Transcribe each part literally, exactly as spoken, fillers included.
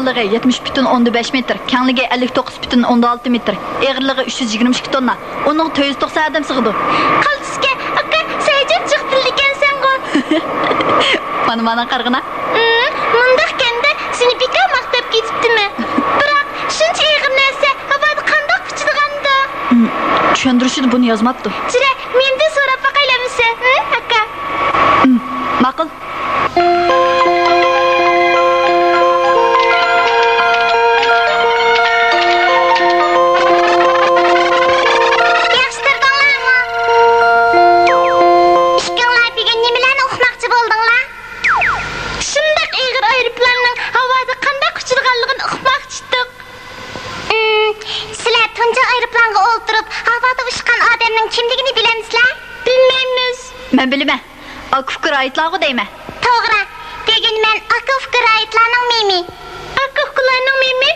ئۇزۇنلۇقى يەتمىش پۈتۈن ئوندىن بەش مېتىر، كەڭلىكى ئەللىك توققۇز پۈتۈن ئوندىن ئالتە مېتىر، ئېغىرلىقى ئۈچ يۈز يىگىرمە ئىككى توننا. ئۇنىڭغا تۆت يۈز توقسان ئادەم سىغىدۇ. قالتىسكە، ئاكا، سەن جىق تىللىكەنسەنغۇ. مانا، مانا قارىغىنا. ئىم، مۇنداقكەندە، سېنى بىكار ماختاپ كېتىپتىمەن. بىراق، شۇنچە ئېغىر نەرسە ھاۋادا قانداق ئۇچىدىغاندۇ؟ ئىم، چۈشەندۈرۈشىدە بۇنى يازماپتۇ. جۈرە، مېنىڭدىن سوراپ باقايلى ئەمىسە، ھە، ئاكا؟ ئىم، ماقۇل. ياخشى تۇردۇڭلارمۇ؟ ئىككىڭلار بۈگۈن نېمىلەرنى ئۇقماقچى بولدۇڭلار؟ شۇنداق ئېغىر ئايروپىلاننىڭ ھاۋادا قانداق ئۇچىدىغانلىقىنى ئۇقماقچى ئىدۇق. ئىم، سىلەر تۇنجى ئايروپىلانغا ئولتۇرۇپ، ھاۋادا ئۇچقان ئادەمنىڭ كىملىكىنى بىلەمسىلەر؟ بىلمەيمىز. مەن بىلىمەن. ئاكا ئۇكا رايىتلارغۇ دەيمەن. توغرا. بۈگۈن مەن ئاكا ئۇكا رايىتلارنىڭ مېمى. ئاكا ئۇكىلارنىڭ مېمى؟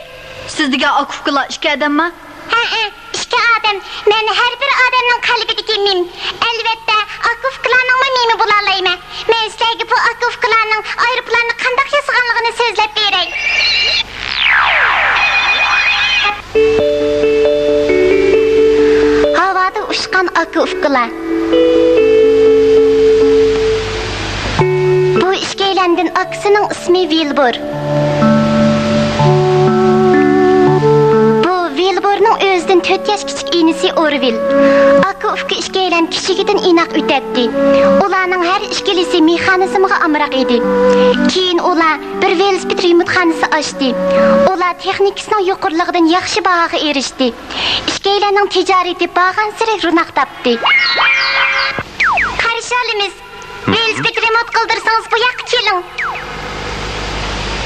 سىز دېگەن ئاكا ئۇكىلار ئىككى ئادەمما؟ ھەئە، ئىككى ئادەم. مەن ھەر بىر ئادەمنىڭ قەلبىدىكى مېم. ئەلۋەتتە، ئاكا ئۇكىلارنىڭمۇ مېمى بولالايمەن. مەن سىلەرگە بۇ ئاكا ئۇكىلارنىڭ ئايروپىلاننى قانداق ياسىغانلىقىنى سۆزلەپ بېرەي. ھاۋادا ئۇچقان ئاكا ئۇكىلار. بۇ ئىككىيلەندىن ئاكىسىنىڭ ئىسمى ۋىلبۇر. بۇ ۋىلبۇرنىڭ ئۆزىدىن تۆت ياش كىچىك ئىنىسى ئورۋىل. ئاكا ئۇكا ئىككىيلەن كىچىكىدىن ئىناق ئۆتەتتى. ئۇلارنىڭ ھەر ئىككىلىسى مېخانىزمغا ئامراق ئىدى. كېيىن ئۇلار بىر ۋېلىسىپىت رېمونتخانىسى ئاچتى. ئۇلار تېخنىكىسىنىڭ يۇقىرىلىقىدىن ياخشى باھاغا ئېرىشتى. ئىككىيلەننىڭ تىجارىتى بارغانسېرى روناق تاپتى. قارشى ئالىمىز. ۋېلىسىپىت رېمونت قىلدۇرسىڭىز، بۇ ياققا كېلىڭ.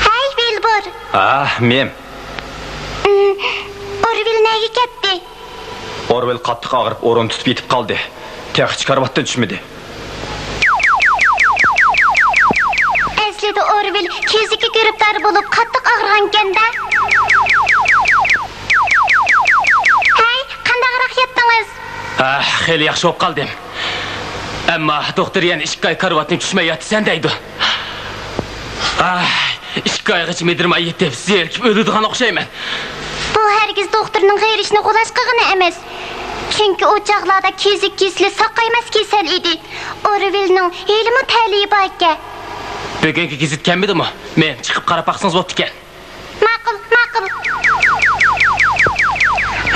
ھەي، ۋىلبۇر. ھا، مېم. ئىم، ئورۋىل نەگە كەتتى؟ ئورۋىل قاتتىق ئاغرىپ، ئورۇن تۇتۇپ يېتىپ قالدى. تېخىچە كارىۋاتتىن چۈشمىدى. ئەسلىدە ئورۋىل كېسەلگە گىرىپتار بولۇپ، قاتتىق ئاغرىغانىكەن-دە. ھەي، قانداقراق ياتتىڭىز؟ ئاھ، خېلى ياخشى بولۇپ قالدىم. ئەمما دوختۇر يەنە ئىككى ئاي كارىۋاتتىن چۈشمەي ياتىسەن دەيدۇ. ئاھ، ئىككى ئايغىچە مىدىرماي يېتىپ، زېرىكىپ ئۆلىدىغان ئوخشايمەن. بۇ ھەرگىز دوختۇرنىڭ غېرىشنى غۇلاچ قىلغىنى ئەمەس. چۈنكى ئۇ چاغلاردا كېسەلگە كېسىلى ساقايماس كېسەل ئىدى. ئورۋىلنىڭ ھېلىمۇ تەلىيى باركەن. بۈگۈنكى گېزىت كەلمىدىمۇ؟ مېم، چىقىپ قاراپ باقسىڭىز بوپتىكەن. ماقۇل، ماقۇل.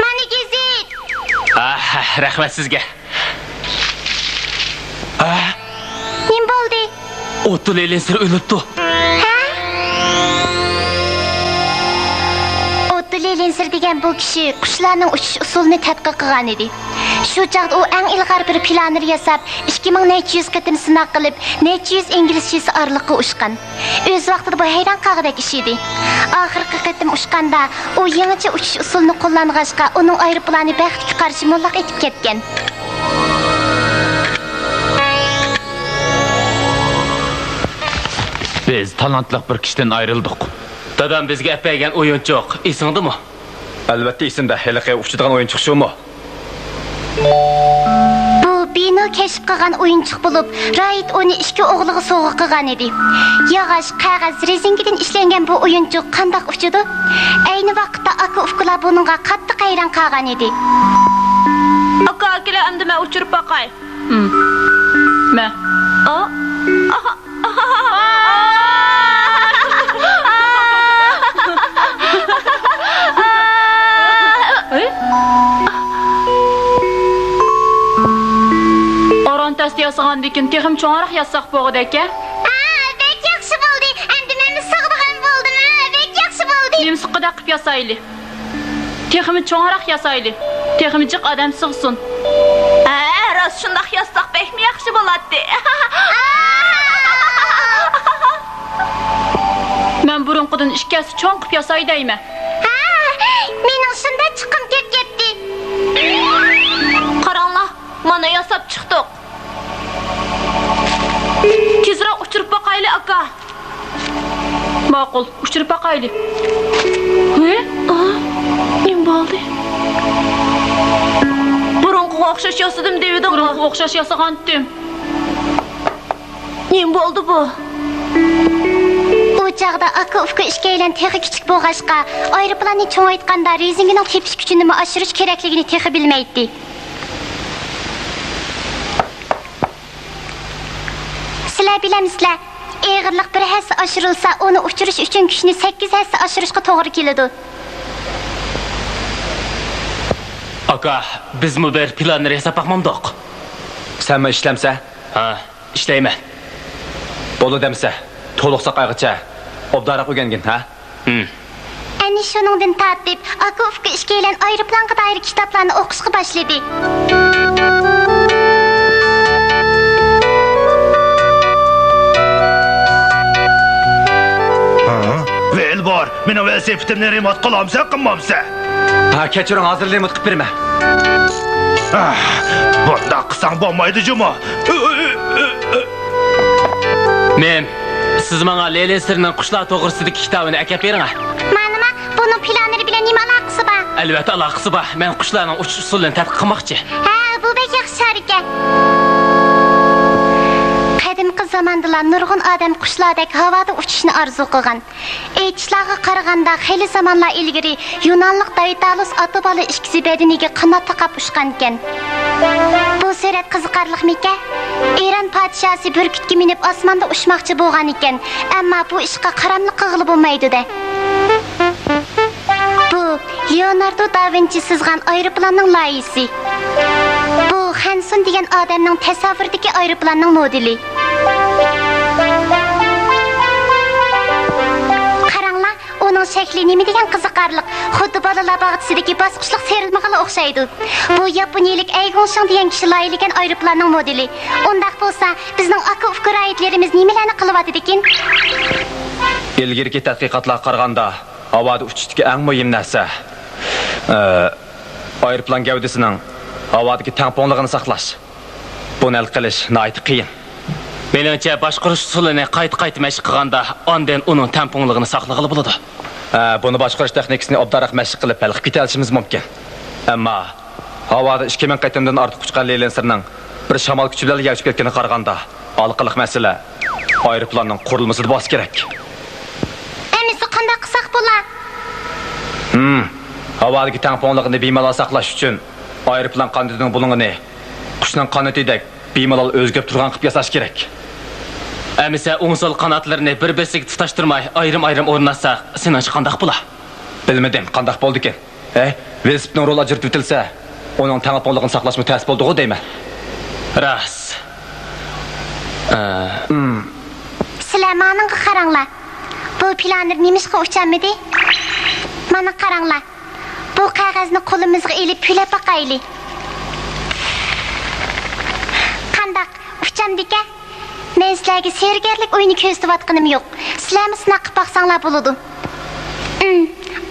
مانا گېزىت. ئاھ، رەھمەت سىزگە. ئاھ. نېمە بولدى؟ ئوتتو لېلىنسېر ئۆلۈپتۇ. ھە؟ ئوتتو لېلىنسېر دېگەن بۇ كىشى قۇشلارنىڭ ئۇچۇش ئۇسۇلىنى تەتقىق قىلغان ئىدى. شۇ چاغدا ئۇ ئەڭ ئىلغار بىر پىلانېر ياساپ، ئىككى مىڭ نەچچە يۈز قېتىم سىناق قىلىپ، نەچچە يۈز ئىنگلىز چىسى ئارىلىققا ئۇچقان. ئۆز ۋاقتىدا بۇ ھەيران قالغۇدەك ئىش ئىدى. ئاخىرقى قېتىم ئۇچقاندا، ئۇ يېڭىچە ئۇچۇش ئۇسۇلىنى قوللانغاچقا، ئۇنىڭ ئايروپىلانى بەختكە قارشى موللاق ئېتىپ كەتكەن. بىز تالانتلىق بىر كىشىدىن ئايرىلدۇق. دادام بىزگە ئەپ بەرگەن ئويۇنچۇق ئېسىڭدىمۇ؟ ئەلۋەتتە ئېسىمدە، ھېلىقى ئۇچىدىغان ئويۇنچۇق شۇمۇ؟ بۇ بىنو كەشىپ قىلغان ئويۇنچۇق بولۇپ، رايىت ئۇنى ئىككى ئوغلىغا سوۋغا قىلغان ئىدى. ياغاچ، قەغەز، رېزىنكىدىن ئىشلەنگەن بۇ ئويۇنچۇق قانداق ئۇچىدۇ؟ ئەينى ۋاقىتتا ئاكا-ئۇكىلار بۇنىڭغا قاتتىق ھەيران قالغان ئىدى. ئاكا، ئەكېلە، ئەمدى مەن ئۇچۇرۇپ باقاي. مە. ئا؟ ئاھا. ئوران تەستە ياسىغاندىكىن تېخىمۇ چوڭراق ياسىساق بولغۇدەككەن. ھە، بەك ياخشى بولدى. ئەمدى مەنمۇ سىغىدىغان بولدۇم. ھە، بەك ياخشى بولدى. نېمە سىغقۇدەك قىلىپ ياسايلى؟ تېخىمۇ چوڭراق ياسايلى. تېخىمۇ جىق ئادەم سىغسۇن. ھە، راست شۇنداق ياسىساق بەكمۇ ياخشى بولاتتى. مەن بۇرۇنقىدىن ئىككى ھەسسە چوڭ قىلىپ ياساي دەيمەن. ھە، مېنىڭ شۇنداق چىققۇم كېلىپ كەتتى. قاراڭلار، مانا ياساپ چىقتۇق. تېزرەك ئۇچۇرۇپ باقايلى، ئاكا. ماقۇل، ئۇچۇرۇپ باقايلى. ھە؟ ئا، نېمە بولدى؟ بۇرۇنقىغا ئوخشاش ياسىدىم دېۋىدىڭغۇ؟ بۇرۇنقىغا ئوخشاش ياسىغانتىم. نېمە بولدى بۇ؟ ئۇ بۇ چاغدا ئاكا-ئۇكا ئىككىيلەن تېخى كىچىك بولغاچقا، ئايروپىلاننى چوڭايتقاندا رېزىنكىنىڭ تېپىش كۈچىنىمۇ ئاشۇرۇش كېرەكلىكىنى تېخى بىلمەيتتى. سىلەر بىلەمسىلەر، ئېغىرلىق بىر ھەسسە ئاشۇرۇلسا، ئۇنى ئۇچۇرۇش ئۈچۈن كۈچنى سەككىز ھەسسە ئاشۇرۇشقا توغرا كېلىدۇ. ئاكا، بىزمۇ بىر پىلاننى ياساپ باقمامدۇق؟ سەنمۇ ئىشلەمسە؟ ھە، ئىشلەيمەن. بولدى دەمسە، تولۇق ساقايغىچە ئوبدانراق ئۆگەنگىن، ھە؟ ھىم. ئەنە شۇنىڭدىن تارتىپ، ئاكا-ئۇكا ئىككىيلەن ئايروپىلانغا دائىر كىتابلارنى ئوقۇشقا باشلىدى. ھە؟ ۋىلبور، مېنىڭ ۋېلىسىپىتىمنى رېمونت قىلامسەن، قىلمامسەن؟ ھە، كەچۈرۈڭ، ھازىر رېمونت قىلىپ بېرىمەن. ئاھ، بۇنداق قىلساڭ بولمايدۇ جۇمۇ. مېم، سىز ماڭا لېلىنسىرنىڭ قۇشلار توغرىسىدىكى كىتابىنى ئەكەپ بېرىڭە. مانىما، بۇنىڭ پىلانېر بىلەن نېمە ئالاقىسى بار؟ ئەلۋەتتە ئالاقىسى بار. مەن قۇشلارنىڭ ئۇچۇش ئۇسۇلىنى تەتقىق قىلماقچى. ھە، بۇ بەك ياخشى چارە ئىكەن. قەدىمكى زاماندىلا نۇرغۇن ئادەم قۇشلاردەك ھاۋادا ئۇچۇشنى ئارزۇ قىلغان. ئېيتىشلارغا قارىغاندا، خېلى زامانلار ئىلگىرى يۇنانلىق دايتالۇس ئاتا-بالا ئىككىسى بەدىنىگە قانات تاقاپ ئۇچقانىكەن. بۇ سۈرەت قىزىقارلىقمىكەن؟ ئىران پادىشاھسى بۈركۈتكە مىنىپ ئاسماندا ئۇچماقچى بولغانىكەن، ئەمما بۇ ئىشقا قاراملىق قىلغىلى بولمايدۇ-دە. بۇ لېئوناردو دا ۋىنچى سىزغان ئايروپىلاننىڭ لايىھىسى. بۇ خەنسۇن دېگەن ئادەمنىڭ تەسەۋۋۇرىدىكى ئايروپىلاننىڭ مودېلى. قاراڭلار، ئۇنىڭ شەكلى نېمە دېگەن قىزىقارلىق، خۇددى بالىلار باغچىسىدىكى باسقۇچلۇق سىيرىلمىغىغا ئوخشايدۇ. بۇ ياپونىيىلىك ئەي گۇڭشىڭ دېگەن كىشى لايىھىلىگەن ئايروپىلاننىڭ مودېلى. ئۇنداق بولسا، بىزنىڭ ئاكا-ئۇكا راھىتلىرىمىز نېمىلەرنى قىلىۋاتىدىكىن؟ ئىلگىرىكى تەتقىقاتلارغا قارىغاندا، ھاۋادا ئۇچۇشتىكى ئەڭ مۇھىم نەرسە، ئە، ئايروپىلان گەۋدىسىنىڭ ھاۋادىكى تەڭپۇڭلۇقىنى ساقلاش. بۇنى ھەل قىلىش ناھايىتى قىيىن. مېنىڭچە، باشقۇرۇش ئۇسۇلىنى قايتا-قايتا مەشىق قىلغاندا، ئاندىن ئۇنىڭ تەڭپۇڭلۇقىنى ساقلىغىلى بولىدۇ. ھە، بۇنى باشقۇرۇش تېخنىكىسىنى ئوبدانراق مەشىق قىلىپ ھەل قىلىپ كېتەلىشىمىز مۇمكىن. ئەمما ھاۋادا ئىككى مىڭ قېتىمدىن ئارتۇق ئۇچقان لېلىنسىرنىڭ بىر شامال كۈچى بىلەن يەۋچىپ كەتكىنىگە قارىغاندا، ھالقىلىق مەسىلە ئايروپىلاننىڭ قۇرۇلمىسىدا بولسا كېرەك. ئەمىسە قانداق قىلساق بولا؟ ھىم، ھاۋادىكى تەڭپۇڭلۇقىنى بىمالال ساقلاش ئۈچۈن ئايروپىلان قانىتىنىڭ بۇلۇڭىنى قۇشنىڭ قانىتىدەك بىمالال ئۆزگىرىپ تۇرغان قىلىپ ياساش كېرەك. ئەمىسە ئوڭ-سول قاناتلىرىنى بىر-بىرسىگە تۇتاشتۇرماي ئايرىم-ئايرىم ئورناتساق، سېنىڭچە قانداق بولا؟ بىلمىدىم، قانداق بولدىكىن؟ ھەي، ۋېلىسىپىتنىڭ رولى ئاجرىتىۋېتىلسە، ئۇنىڭ تەڭپۇڭلۇقىنى ساقلاشمۇ تەس بولىدىغۇ دەيمەن. راست. ئە، سىلەر مانىڭغا قاراڭلار. بۇ پىلانېر نېمىشقا ئۇچالمىدى؟ مانا قاراڭلار. بۇ قەغەزنى قولىمىزغا ئېلىپ پۈۋلەپ باقايلى. قانداق، ئۇچامدىكەن؟ مەن سىلەرگە سېھىرگەرلىك ئويۇنى كۆرسىتىۋاتقىنىم يوق. سىلەرمۇ سىناق قىلىپ باقساڭلار بولىدۇ. ئىم،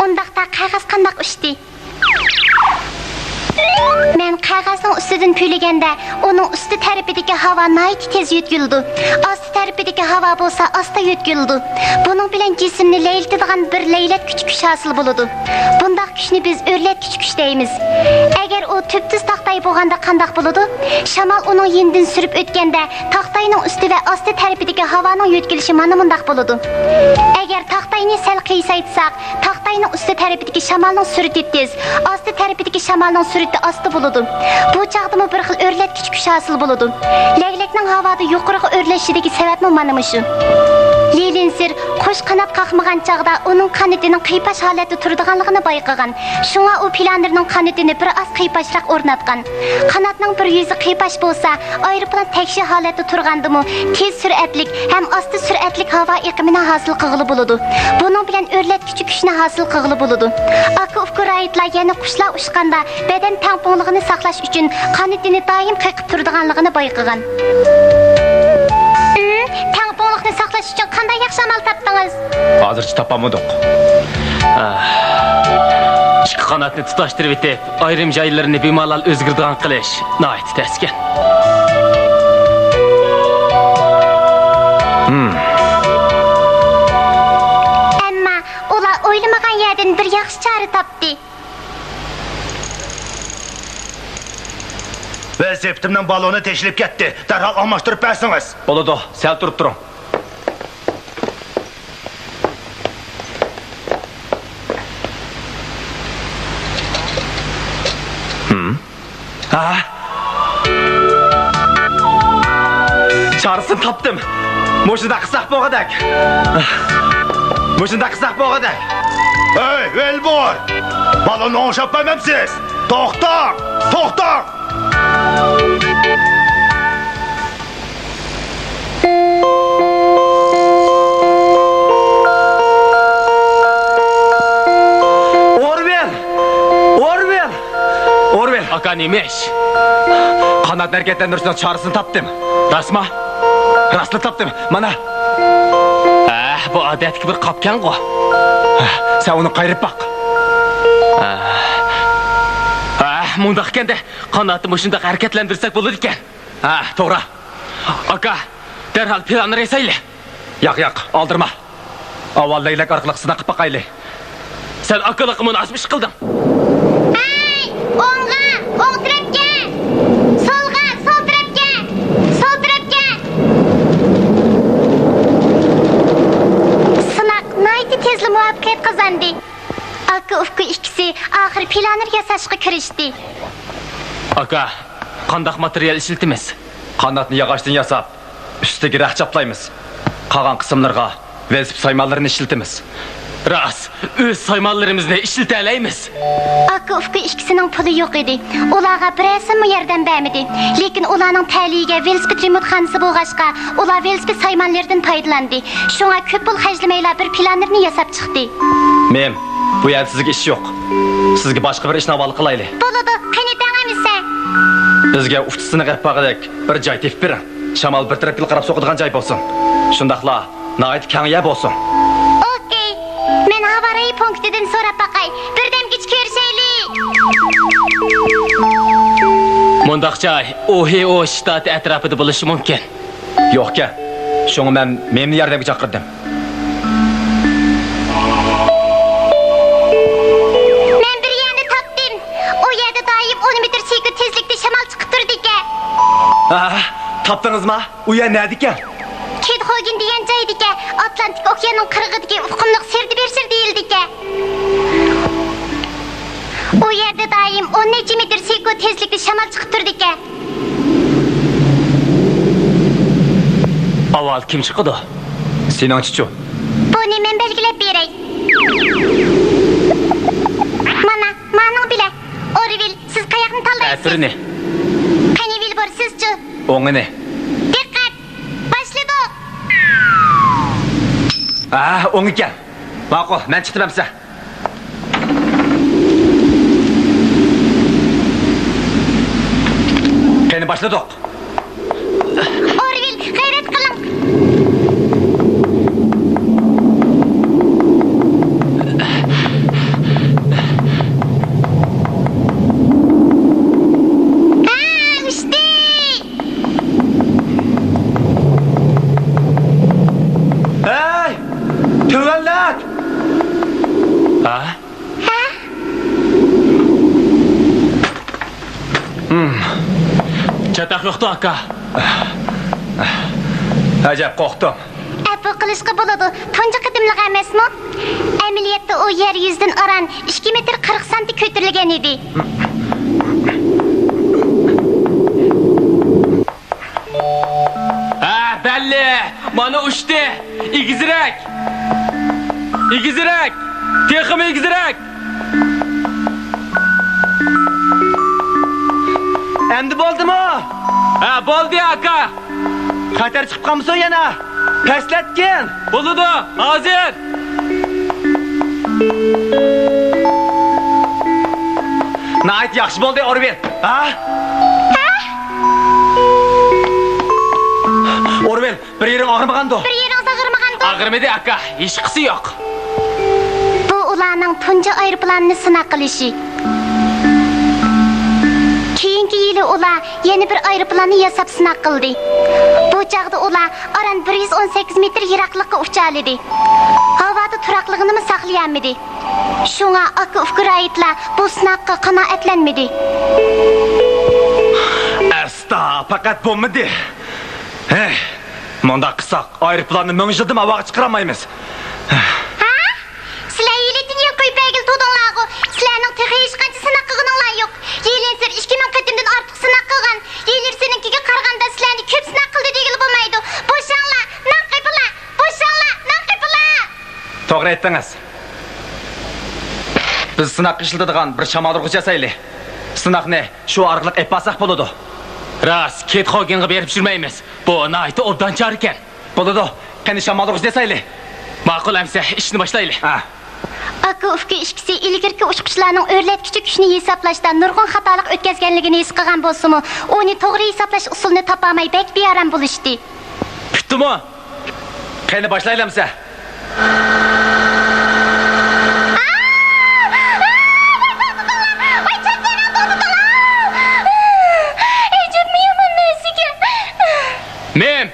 ئۇنداقتا قەغەز قانداق ئۇچتى؟ مەن قەغەزنىڭ ئۈستىدىن پۈۋلىگەندە، ئۇنىڭ ئۈستى تەرىپىدىكى ھاۋا ناھايىتى تېز يۆتكىلىدۇ. ئاستى تەرىپىدىكى ھاۋا بولسا ئاستا يۆتكىلىدۇ. بۇنىڭ بىلەن جىسىمنى لەيلىتىدىغان بىر لەيلەتكۈچى كۈچ ھاسىل بولىدۇ. بۇنداق كۈچنى بىز ئۆرلەتكۈچى كۈچ دەيمىز. ئەگەر ئۇ تۈپتۈز تاختاي بولغاندا قانداق بولىدۇ؟ شامال ئۇنىڭ يېنىدىن سۈرۈپ ئۆتكەندە، تاختاينىڭ ئۈستى ۋە ئاستى تەرىپىدىكى ھاۋانىڭ يۆتكىلىشى مانا مۇنداق بولىدۇ. ئەگەر تاختاينى سەل قىيسايتساق، تاختاينىڭ ئۈستى تەرىپىدىكى شامالنىڭ سۈرئىتى تېز، ئاستى تەرىپىدىكى شامالنىڭ سۈرئىتى ئاستا بولىدۇ. بۇ چاغدىمۇ بىر خىل ئۆرلەتكۈچى كۈچ ھاسىل بولىدۇ. لەگلەكنىڭ ھاۋادا يۇقىرىغا ئۆرلىشىدىكى سەۋەبمۇ مانا مۇشۇ. لېلىنسىر قوش قانات قاقمىغان چاغدا ئۇنىڭ قانىتىنىڭ قىيپاش ھالەتتە تۇرىدىغانلىقىنى بايقىغان. شۇڭا ئۇ پىلانېرنىڭ قانىتىنى بىر ئاز قىيپاشراق ئورناتقان. قاناتنىڭ بىر يۈزى قىيپاش بولسا، ئايروپىلان تەكشى ھالەتتە تۇرغاندىمۇ تېز سۈرئەتلىك ھەم ئاستا سۈرئەتلىك ھاۋا ئېقىمىنى ھاسىل قىلغىلى بولىدۇ. بۇنىڭ بىلەن ئۆرلەتكۈچى كۈچنى ھاسىل قىلغىلى بولىدۇ. ئاكا-ئۇكا رايىتلار يەنە قۇشلار ئۇچقاندا بەدەن تەڭپۇڭلۇقىنى ساقلاش ئۈچۈن قانىتىنى دائىم قېقىپ تۇرىدىغانلىقىنى بايقىغان. ئىم، تەڭپۇڭلۇقنى ساقلاش ئۈچۈن قانداق ياخشى ئامال تاپتىڭىز؟ ھازىرچە تاپالمىدۇق. ئىككى قاناتنى تۇتاشتۇرۇۋېتىپ، ئايرىم جايلىرىنى بىمالال ئۆزگىرىدىغان قىلىش ناھايىتى تەسكەن. ھىم. ئەمما ئۇلار ئويلىمىغان يەردىن بىر ياخشى چارە تاپتى. ۋېلىسىپىتىمنىڭ بالونى تېشىلىپ كەتتى. دەرھال ئالماشتۇرۇپ بەرسىڭىز. بولىدۇ، سەل تۇرۇپ تۇرۇڭ. ھە؟ چارىسىنى تاپتىم. مۇشۇنداق قىلساق بولغۇدەك. مۇشۇنداق قىلساق بولغۇدەك. ئەي، ۋىلبۇر! بالوننى ئوڭشاپ بەرمەمسىز؟ توختاڭ! توختاڭ! ئورۋېل! ئورۋېل! ئورۋېل! ئاكا، نېمە ئىش؟ قانات ھەرىكەتلەندۈرۈشنىڭ چارىسىنى تاپتىم. راستما؟ راستلا تاپتىم. مانا. ئەھ، بۇ ئادەتتىكى بىر قاپكەنغۇ. سەن ئۇنى قايرىپ باق. ئەھ، مۇنداق ئىكەندە، قاناتنى مۇشۇنداق ھەرىكەتلەندۈرسەك بولىدىكەن. ھە، توغرا. ئاكا، دەرھال پىلاننى ياسايلى. ياق، ياق، ئالدىرىما. ئاۋۋال لەگلەك ئارقىلىق سىناق قىلىپ باقايلى. سەن ئاكىلىققا مۇناسىپ ئىش قىلدىڭ. ھەي، ئوڭغا، ئوڭ تەرەپكە! سولغا، سول تەرەپكە! سول تەرەپكە! سىناق ناھايىتى تېزلا مۇۋەپپەقىيەت قازاندى. ئاكا-ئۇكا ئىككىسى ئاخىر پىلانېر ياساشقا كىرىشتى. ئاكا، قانداق ماتېرىيال ئىشلىتىمىز؟ قاناتنى ياغاچتىن ياساپ، ئۈستىگە رەخ چاپلايمىز. قالغان قىسىملىرىغا ۋېلىسىپىت سايمانلىرىنى ئىشلىتىمىز. راست، ئۆز سايمانلىرىمىزنى ئىشلىتەلەيمىز. ئاكا-ئۇكا ئىككىسىنىڭ پۇلى يوق ئىدى. ئۇلارغا بىرەرسىمۇ ياردەم بەرمىدى. لېكىن ئۇلارنىڭ تەلىيىگە ۋېلىسىپىت رېمونتخانىسى بولغاچقا، ئۇلار ۋېلىسىپىت سايمانلىرىدىن پايدىلاندى. شۇڭا كۆپ پۇل خەجلىمەيلا بىر پىلانېرنى ياساپ چىقتى. مېم، بۇ يەردە سىزگە ئىش يوق. سىزگە باشقا بىر ئىشنى ھاۋالە قىلايلى. بولىدۇ، قېنى دەڭ ئەمىسە. بىزگە ئۇچىسىنى غەپ باغىدەك بىر جاي تېپىپ بېرىڭ. شامال بىر تەرەپكىلا قاراپ سوقىدىغان جاي بولسۇن. شۇنداقلا ناھايىتى كەڭ يەر بولسۇن. ئوكەي. مەن ھاۋارايى پونكىتىدىن سوراپ باقاي. بىردەمگىچە كۆرۈشەيلى. مۇنداق جاي ئوھىئو شتاتى ئەتراپىدا بولۇشى مۇمكىن. يوقكەن. شۇڭا مەن مېمنى ياردەمگە چاقىردىم. مەن بىر يەرنى تاپتىم. ئۇ يەردە دائىم ئون مېتىر سېكۇنت تېزلىكتە شامال چىقىپ تۇرىدىكەن. ھە، تاپتىڭىزما؟ ئۇ يەر نەدىكەن؟ كېدخوگېن دېگەن جايدىكەن. ئاتلانتىك ئوكياننىڭ قىرغىقىدىكى ئۇقۇملۇق سېرتىبېرشېر دېيىلىدىكەن. ئۇ يەردە دائىم ئون نەچچە مېتىر سېكۇنت تېزلىكتە شامال چىقىپ تۇرىدىكەن. ئاۋۋال كىم چىقىدۇ؟ سېنىڭچىچۇ؟ بۇنى مەن بەلگىلەپ بېرەي. مانا، مانىڭ بىلەن. ئورۋىل، سىز قاياقنى تاللايسىز؟ ئەتىرنى. قېنى ۋىلبۇر، سىزچۇ؟ ئوڭىنى. دىققەت! باشلىدۇق! ھە، ئوڭ ئىكەن. ماقۇل، مەن چىقتىم ئەمسە. قېنى، باشلىدۇق. ئورۋىل، غەيرەت قىلىڭ. ھە، ئۇچتى! ھەي! تۆۋەنلەت! ھە؟ ھە؟ ھىم. چاتاق يوقتۇ، ئاكا. ئەجەب قورقتۇم. ئەپۇ قىلىشقا بولىدۇ، تۇنجى قېتىملىق ئەمەسمۇ؟ ئەمەلىيەتتە ئۇ يەر يۈزىدىن ئاران ئىككى مېتىر قىرىق سانتى كۆتۈرۈلگەن ئىدى. ھە، بەللى! مانا ئۇچتى! ئېگىزرەك! ئېگىزرەك! تېخىمۇ ئېگىزرەك! ئەمدى بولدىمۇ؟ ھە، بولدى، ئاكا! خەتەر چىقىپ قالمىسۇن يەنە! پەسلەتكىن! بولىدۇ، ھازىر! ناھايىتى ياخشى بولدى، ئورۋىل! ھە؟ ھە؟ ئورۋىل، بىر يېرىڭ ئاغرىمىغاندۇ؟ بىر يېرىڭىز ئاغرىمىغاندۇ؟ ئاغرىمىدى، ئاكا، ھېچقىسى يوق. بۇ ئۇلارنىڭ تۇنجى ئايروپىلاننى سىناق قىلىشى. كېيىنكى يىلى ئۇلار يەنە بىر ئايروپىلاننى ياساپ سىناق قىلدى. بۇ چاغدا ئۇلار ئاران بىر يۈز ئون سەككىز مېتىر يىراقلىققا ئۇچالىدى. ھاۋادا تۇراقلىقىنىمۇ ساقلىيالمىدى. شۇڭا ئاكا-ئۇكا رايتلار بۇ سىناققا قانائەتلەنمىدى. ئەستا، پەقەت بولمىدى. ھەي، مۇنداق قىلساق، ئايروپىلاننى مىڭ يىلدىمۇ ھاۋاغا چىقىرالمايمىز. ھە؟ سىلەر يىلىنى يەنە قويۇپ بەرگىلى تۇردۇڭلارغۇ. سىلەرنىڭ تېخى ھېچقانچە سىناق قىلغىنىڭلار يوق. يىلىنسېرى ئىككى مىڭ قېتىمدىن ئارتۇق ئېيتتىڭىز. بىز سىناققا ئىشلىتىدىغان بىر شامالدۇرغۇچ ياسايلى. سىناقنى شۇ ئارقىلىق ئېلىپ بارساق بولىدۇ. راست، كېيت خوگېنغا بېرىپ يۈرمەيمىز. بۇ ناھايىتى ئوبدان چارىكەن. بولىدۇ. قېنى، شامالدۇرغۇچنى ياسايلى. ماقۇل ئەمىسە، ئىشنى باشلايلى. ھە. ئاكا ئۇكا ئىككىسى ئىلگىرىكى ئۇچقۇچىلارنىڭ ئۆرلەتكۈچى كۈچىنى ھېسابلاشتا نۇرغۇن خاتالىق ئۆتكەزگەنلىكىنى ھېس قىلغان بولسىمۇ، ئۇنى توغرا ھېسابلاش ئۇسۇلىنى تاپالماي بەك بىئارام بولۇشتى. پۈتتىمۇ؟ قېنى، باشلايلى ئەمىسە. مېم،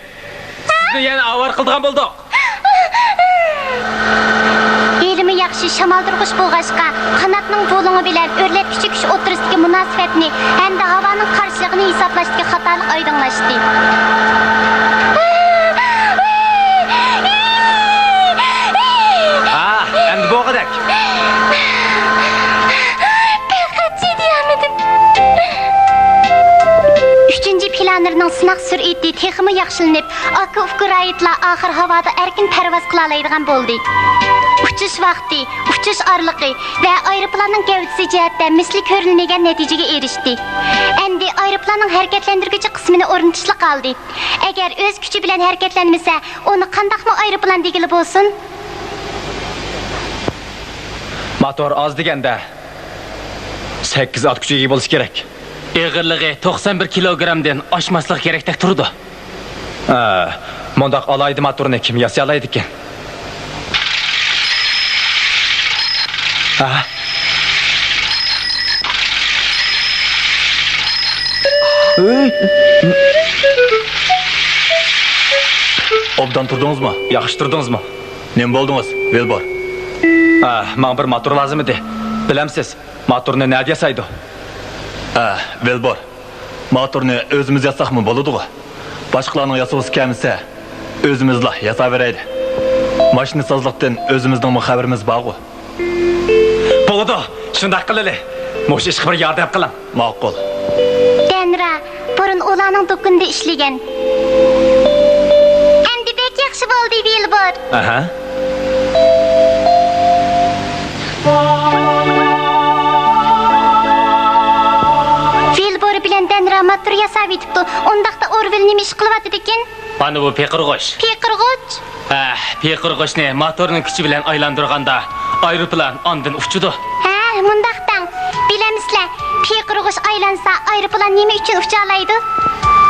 سىزنى يەنە ئاۋارە قىلىدىغان بولدۇق. ھېلىمۇ ياخشى شامالدۇرغۇچ بولغاچقا، قاناتنىڭ بۇلۇڭى بىلەن ئۆرلەتكۈچى كۈچ ئوتتۇرىسىدىكى مۇناسىۋەتنى ھەمدە ھاۋانىڭ قارشىلىقىنى ھېسابلاشتىكى خاتالىق ئايدىڭلاشتى. ھا، ئەمدى بولغۇدەك. پەقەت چىدىيالمىدىم. ئۈچىنچى پلانېرنىڭ سىناق سۈرئىتى تېخىمۇ ياخشىلىنىپ، ئاكا ئۇكا رايىتلار ئاخىر ھاۋادا ئەركىن پەرۋاز قىلالايدىغان بولدى. ئۇچۇش ۋاقتى، ئۇچۇش ئارىلىقى ۋە ئايروپىلاننىڭ گەۋدىسى جەھەتتە مىسلى كۆرۈلمىگەن نەتىجىگە ئېرىشتى. ئەمدى ئايروپىلاننىڭ ھەرىكەتلەندۈرگۈچى قىسمىنى ئورنىتىشلا قالدى. ئەگەر ئۆز كۈچى بىلەن ھەرىكەتلەنمىسە، ئۇنى قانداقمۇ ئايروپىلان دېگىلى بولسۇن؟ موتور ئاز دېگەندە سەككىز ئات كۈچىگە ئىگە بولۇشى كېرەك. ئېغىرلىقى توقسان بىر كىلوگرامدىن ئاشماسلىقى كېرەكتەك تۇرىدۇ. ھە، مۇنداق ئالاھىدە موتورنى كىم ياسىيالايدىكىن؟ ھە؟ ئوبدان تۇردىڭىزمۇ؟ ياخشى تۇردىڭىزمۇ؟ نېمە بولدىڭىز، ۋىلبور؟ ھە، ماڭا بىر موتور لازىم ئىدى. بىلەمسىز، موتورنى نەدە ياسايدۇ؟ ھە، ۋىلبور. موتورنى ئۆزىمىز ياساقمۇ بولىدىغۇ؟ باشقىلارنىڭ ياسىغۇسى كەلمىسە، ئۆزىمىزلا ياساۋېرەيلى. ماشىنىسازلىقتىن ئۆزىمىزنىڭمۇ خەۋىرىمىز بارغۇ. بولىدۇ، شۇنداق قىلىلى. مۇشۇ ئىشقا بىر ياردەم قىلىڭ. ماقۇل. دەنرا، بۇرۇن ئۇلارنىڭ دۇكىنىدا ئىشلىگەن. ئەمدى بەك ياخشى بولدى، ۋىلبور. ئەھە. ۋىلبور بىلەن دەنرا موتور ياساۋېتىپتۇ. ئۇنداقتا ئورۋىل نېمە ئىش قىلىۋاتىدىكىن؟ مانا بۇ پىقىرغۇچ. پىقىرغۇچ؟ ھە، پىقىرغۇچنى موتورنىڭ كۈچى بىلەن ئايلاندۇرغاندا، ئايروپىلان ئاندىن ئۇچىدۇ. ھە، مۇنداق دەڭ. بىلەمسىلەر، پىقىرغۇچ ئايلانسا، ئايروپىلان نېمە ئۈچۈن ئۇچالايدۇ؟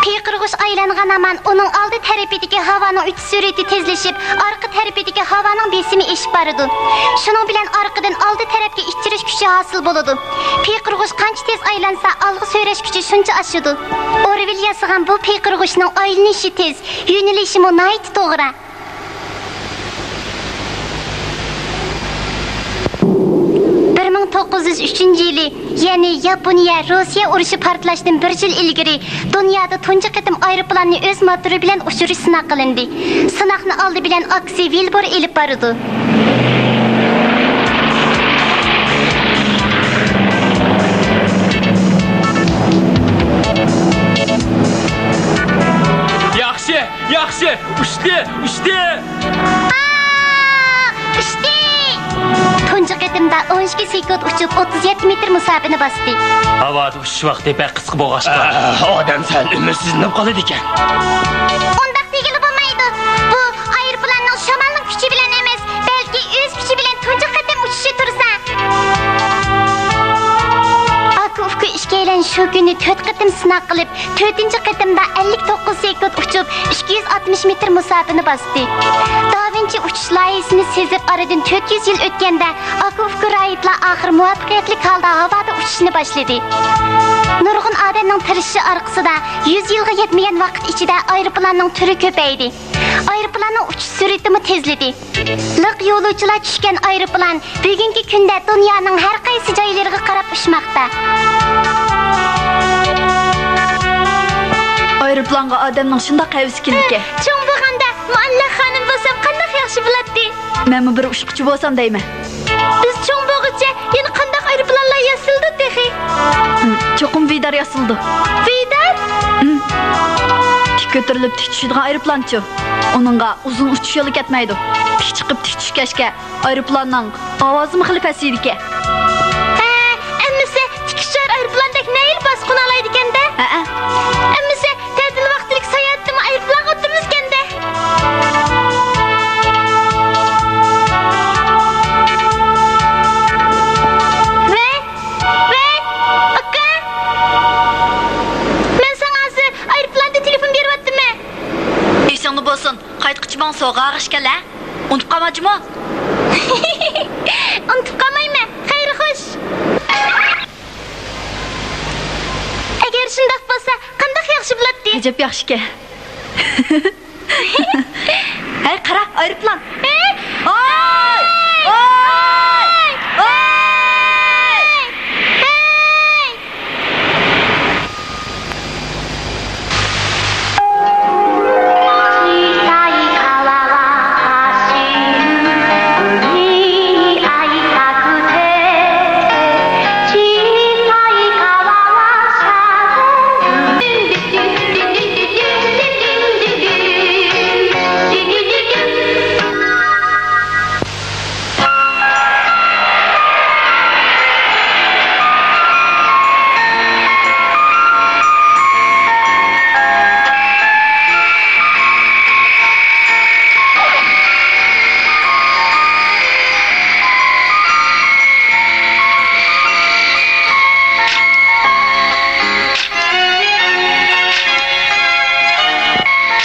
پىقىرغۇچ ئايلانغان ھامان ئۇنىڭ ئالدى تەرىپىدىكى ھاۋانىڭ ئۆتۈش سۈرئىتى تېزلىشىپ، ئارقا تەرىپىدىكى ھاۋانىڭ بېسىمى ئېشىپ بارىدۇ. شۇنىڭ بىلەن ئارقىدىن ئالدى تەرەپكە ئىتتىرىش كۈچى ھاسىل بولىدۇ. پىقىرغۇچ قانچە تېز ئايلانسا، ئالغا سۆرەش كۈچى شۇنچە ئاشىدۇ. ئورۋىل ياسىغان بۇ پىقىرغۇچنىڭ ئايلىنىشى تېز، يۆنىلىشىمۇ ناھايىتى توغرا. بىر مىڭ توققۇز يۈز ئۈچىنچى يىلى، يەنى ياپونىيە-روسىيە ئۇرۇشى پارتلاشتىن بىر يىل ئىلگىرى، دۇنيادا تۇنجى قېتىم ئايروپىلاننى ئۆز موتورى بىلەن ئۇچۇرۇش سىناق قىلىندى. سىناقنى ئالدى بىلەن ئاكىسى ۋىلبور ئېلىپ بارىدۇ. ياخشى، ياخشى، ئۇچتى، ئۇچتى! ئۇچتى! تۇنجى قېتىمدا ئون ئىككى سېكۇنت ئۇچۇپ، ئوتتۇز يەتتە مېتىر مۇساپىنى باستى. ھاۋادا ئۇچۇش ۋاقتى بەك قىسقا بولغاچقا، ئادەم سەل ئۈمىدسىزلىنىپ قالىدىكەن. ئۇنداق دېگىلى بولمايدۇ. بۇ ئايروپىلاننىڭ شامالنىڭ كۈچى بىلەن ئەمەس، بەلكى ئۆز كۈچى بىلەن تۇنجى قېتىم ئۇچۇشى تۇرسا. ئاكا-ئۇكا ئىككىيلەن شۇ كۈنى تۆت قېتىم سىناق قىلىپ، تۆتىنچى قېتىمدا ئەللىك توققۇز سېكۇنت ئۇچۇپ، ئىككى يۈز ئاتمىش مېتىر مۇساپىنى باستى. داۋىنچى ئۇچۇش لايىھىسىنى سېزىپ، ئارىدىن تۆت يۈز يىل ئۆتكەندە، ئاكا-ئۇكا رايىتلار ئاخىر مۇۋەپپەقىيەتلىك ھالدا ھاۋادا ئۇچۇشنى باشلىدى. نۇرغۇن ئادەمنىڭ تىرىشىشى ئارقىسىدا، يۈز يىلغا يەتمىگەن ۋاقىت ئىچىدە ئايروپىلاننىڭ تۈرى كۆپەيدى. ئايروپىلاننىڭ ئۇچۇش سۈرئىتىمۇ تېزلىدى. لىق يولۇچىلار چۈشكەن ئايروپىلان بۈگۈنكى كۈندە دۇنيانىڭ ھەر قايسى جايلىرىغا قاراپ ئۇچماقتا. ئايروپىلانغا ئادەمنىڭ شۇنداق ھەۋىسى كېلىدىكەن. چوڭ بولغاندا مۇئەللەق خانىم بولسام قانداق ياخشى بولاتتى. مەنمۇ بىر ئۇچقۇچى بولسام دەيمەن. بىز چوڭ بولغۇچە يەنە قانداق ئايروپىلانلار ياسىلىدۇ تېخى؟ چوقۇم ۋىدار ياسىلىدۇ. ۋىدار؟ كۆتۈرۈلۈپ تىك چۈشىدىغان ئايروپىلانچۇ؟ ئۇنىڭغا ئۇزۇن ئۇچۇش يولى كەتمەيدۇ. تىك چىقىپ تىك چۈشكەچكە ئايروپىلاننىڭ ئاۋازىمۇ خېلى پەسىيىدىكەن. ھە، ئەمىسە تىك ئۇچار ئايروپىلاندەك نەيىل باسقۇن ئالايدىكەندە. ھەئە. ئەمىسە تەتىل ۋاقتىدىكى ساياھەتتىمۇ ئايروپىلانغا ئولتۇرىمىزكەندە. ۋەي، ۋەي، ئاكا! مەن ساڭا ھازىر ئايروپىلاندا تېلېفون بېرىۋاتىمەن. ئېسىڭدە بولسۇن، قايتقۇچە ماڭا سوغا ئالغاچكەن ھە؟ ئۇنتۇپ قالماجىمۇ؟ ئۇنتۇپ قالمايمەن. خەير خوش. ئەگەر شۇنداق بولسا، قانداق ياخشى بولاتتى. ئەجەب ياخشىكەن. ھەي، قارا، ئايروپىلان. ھەي! ھاي! ھاي! ھاي! ھاي!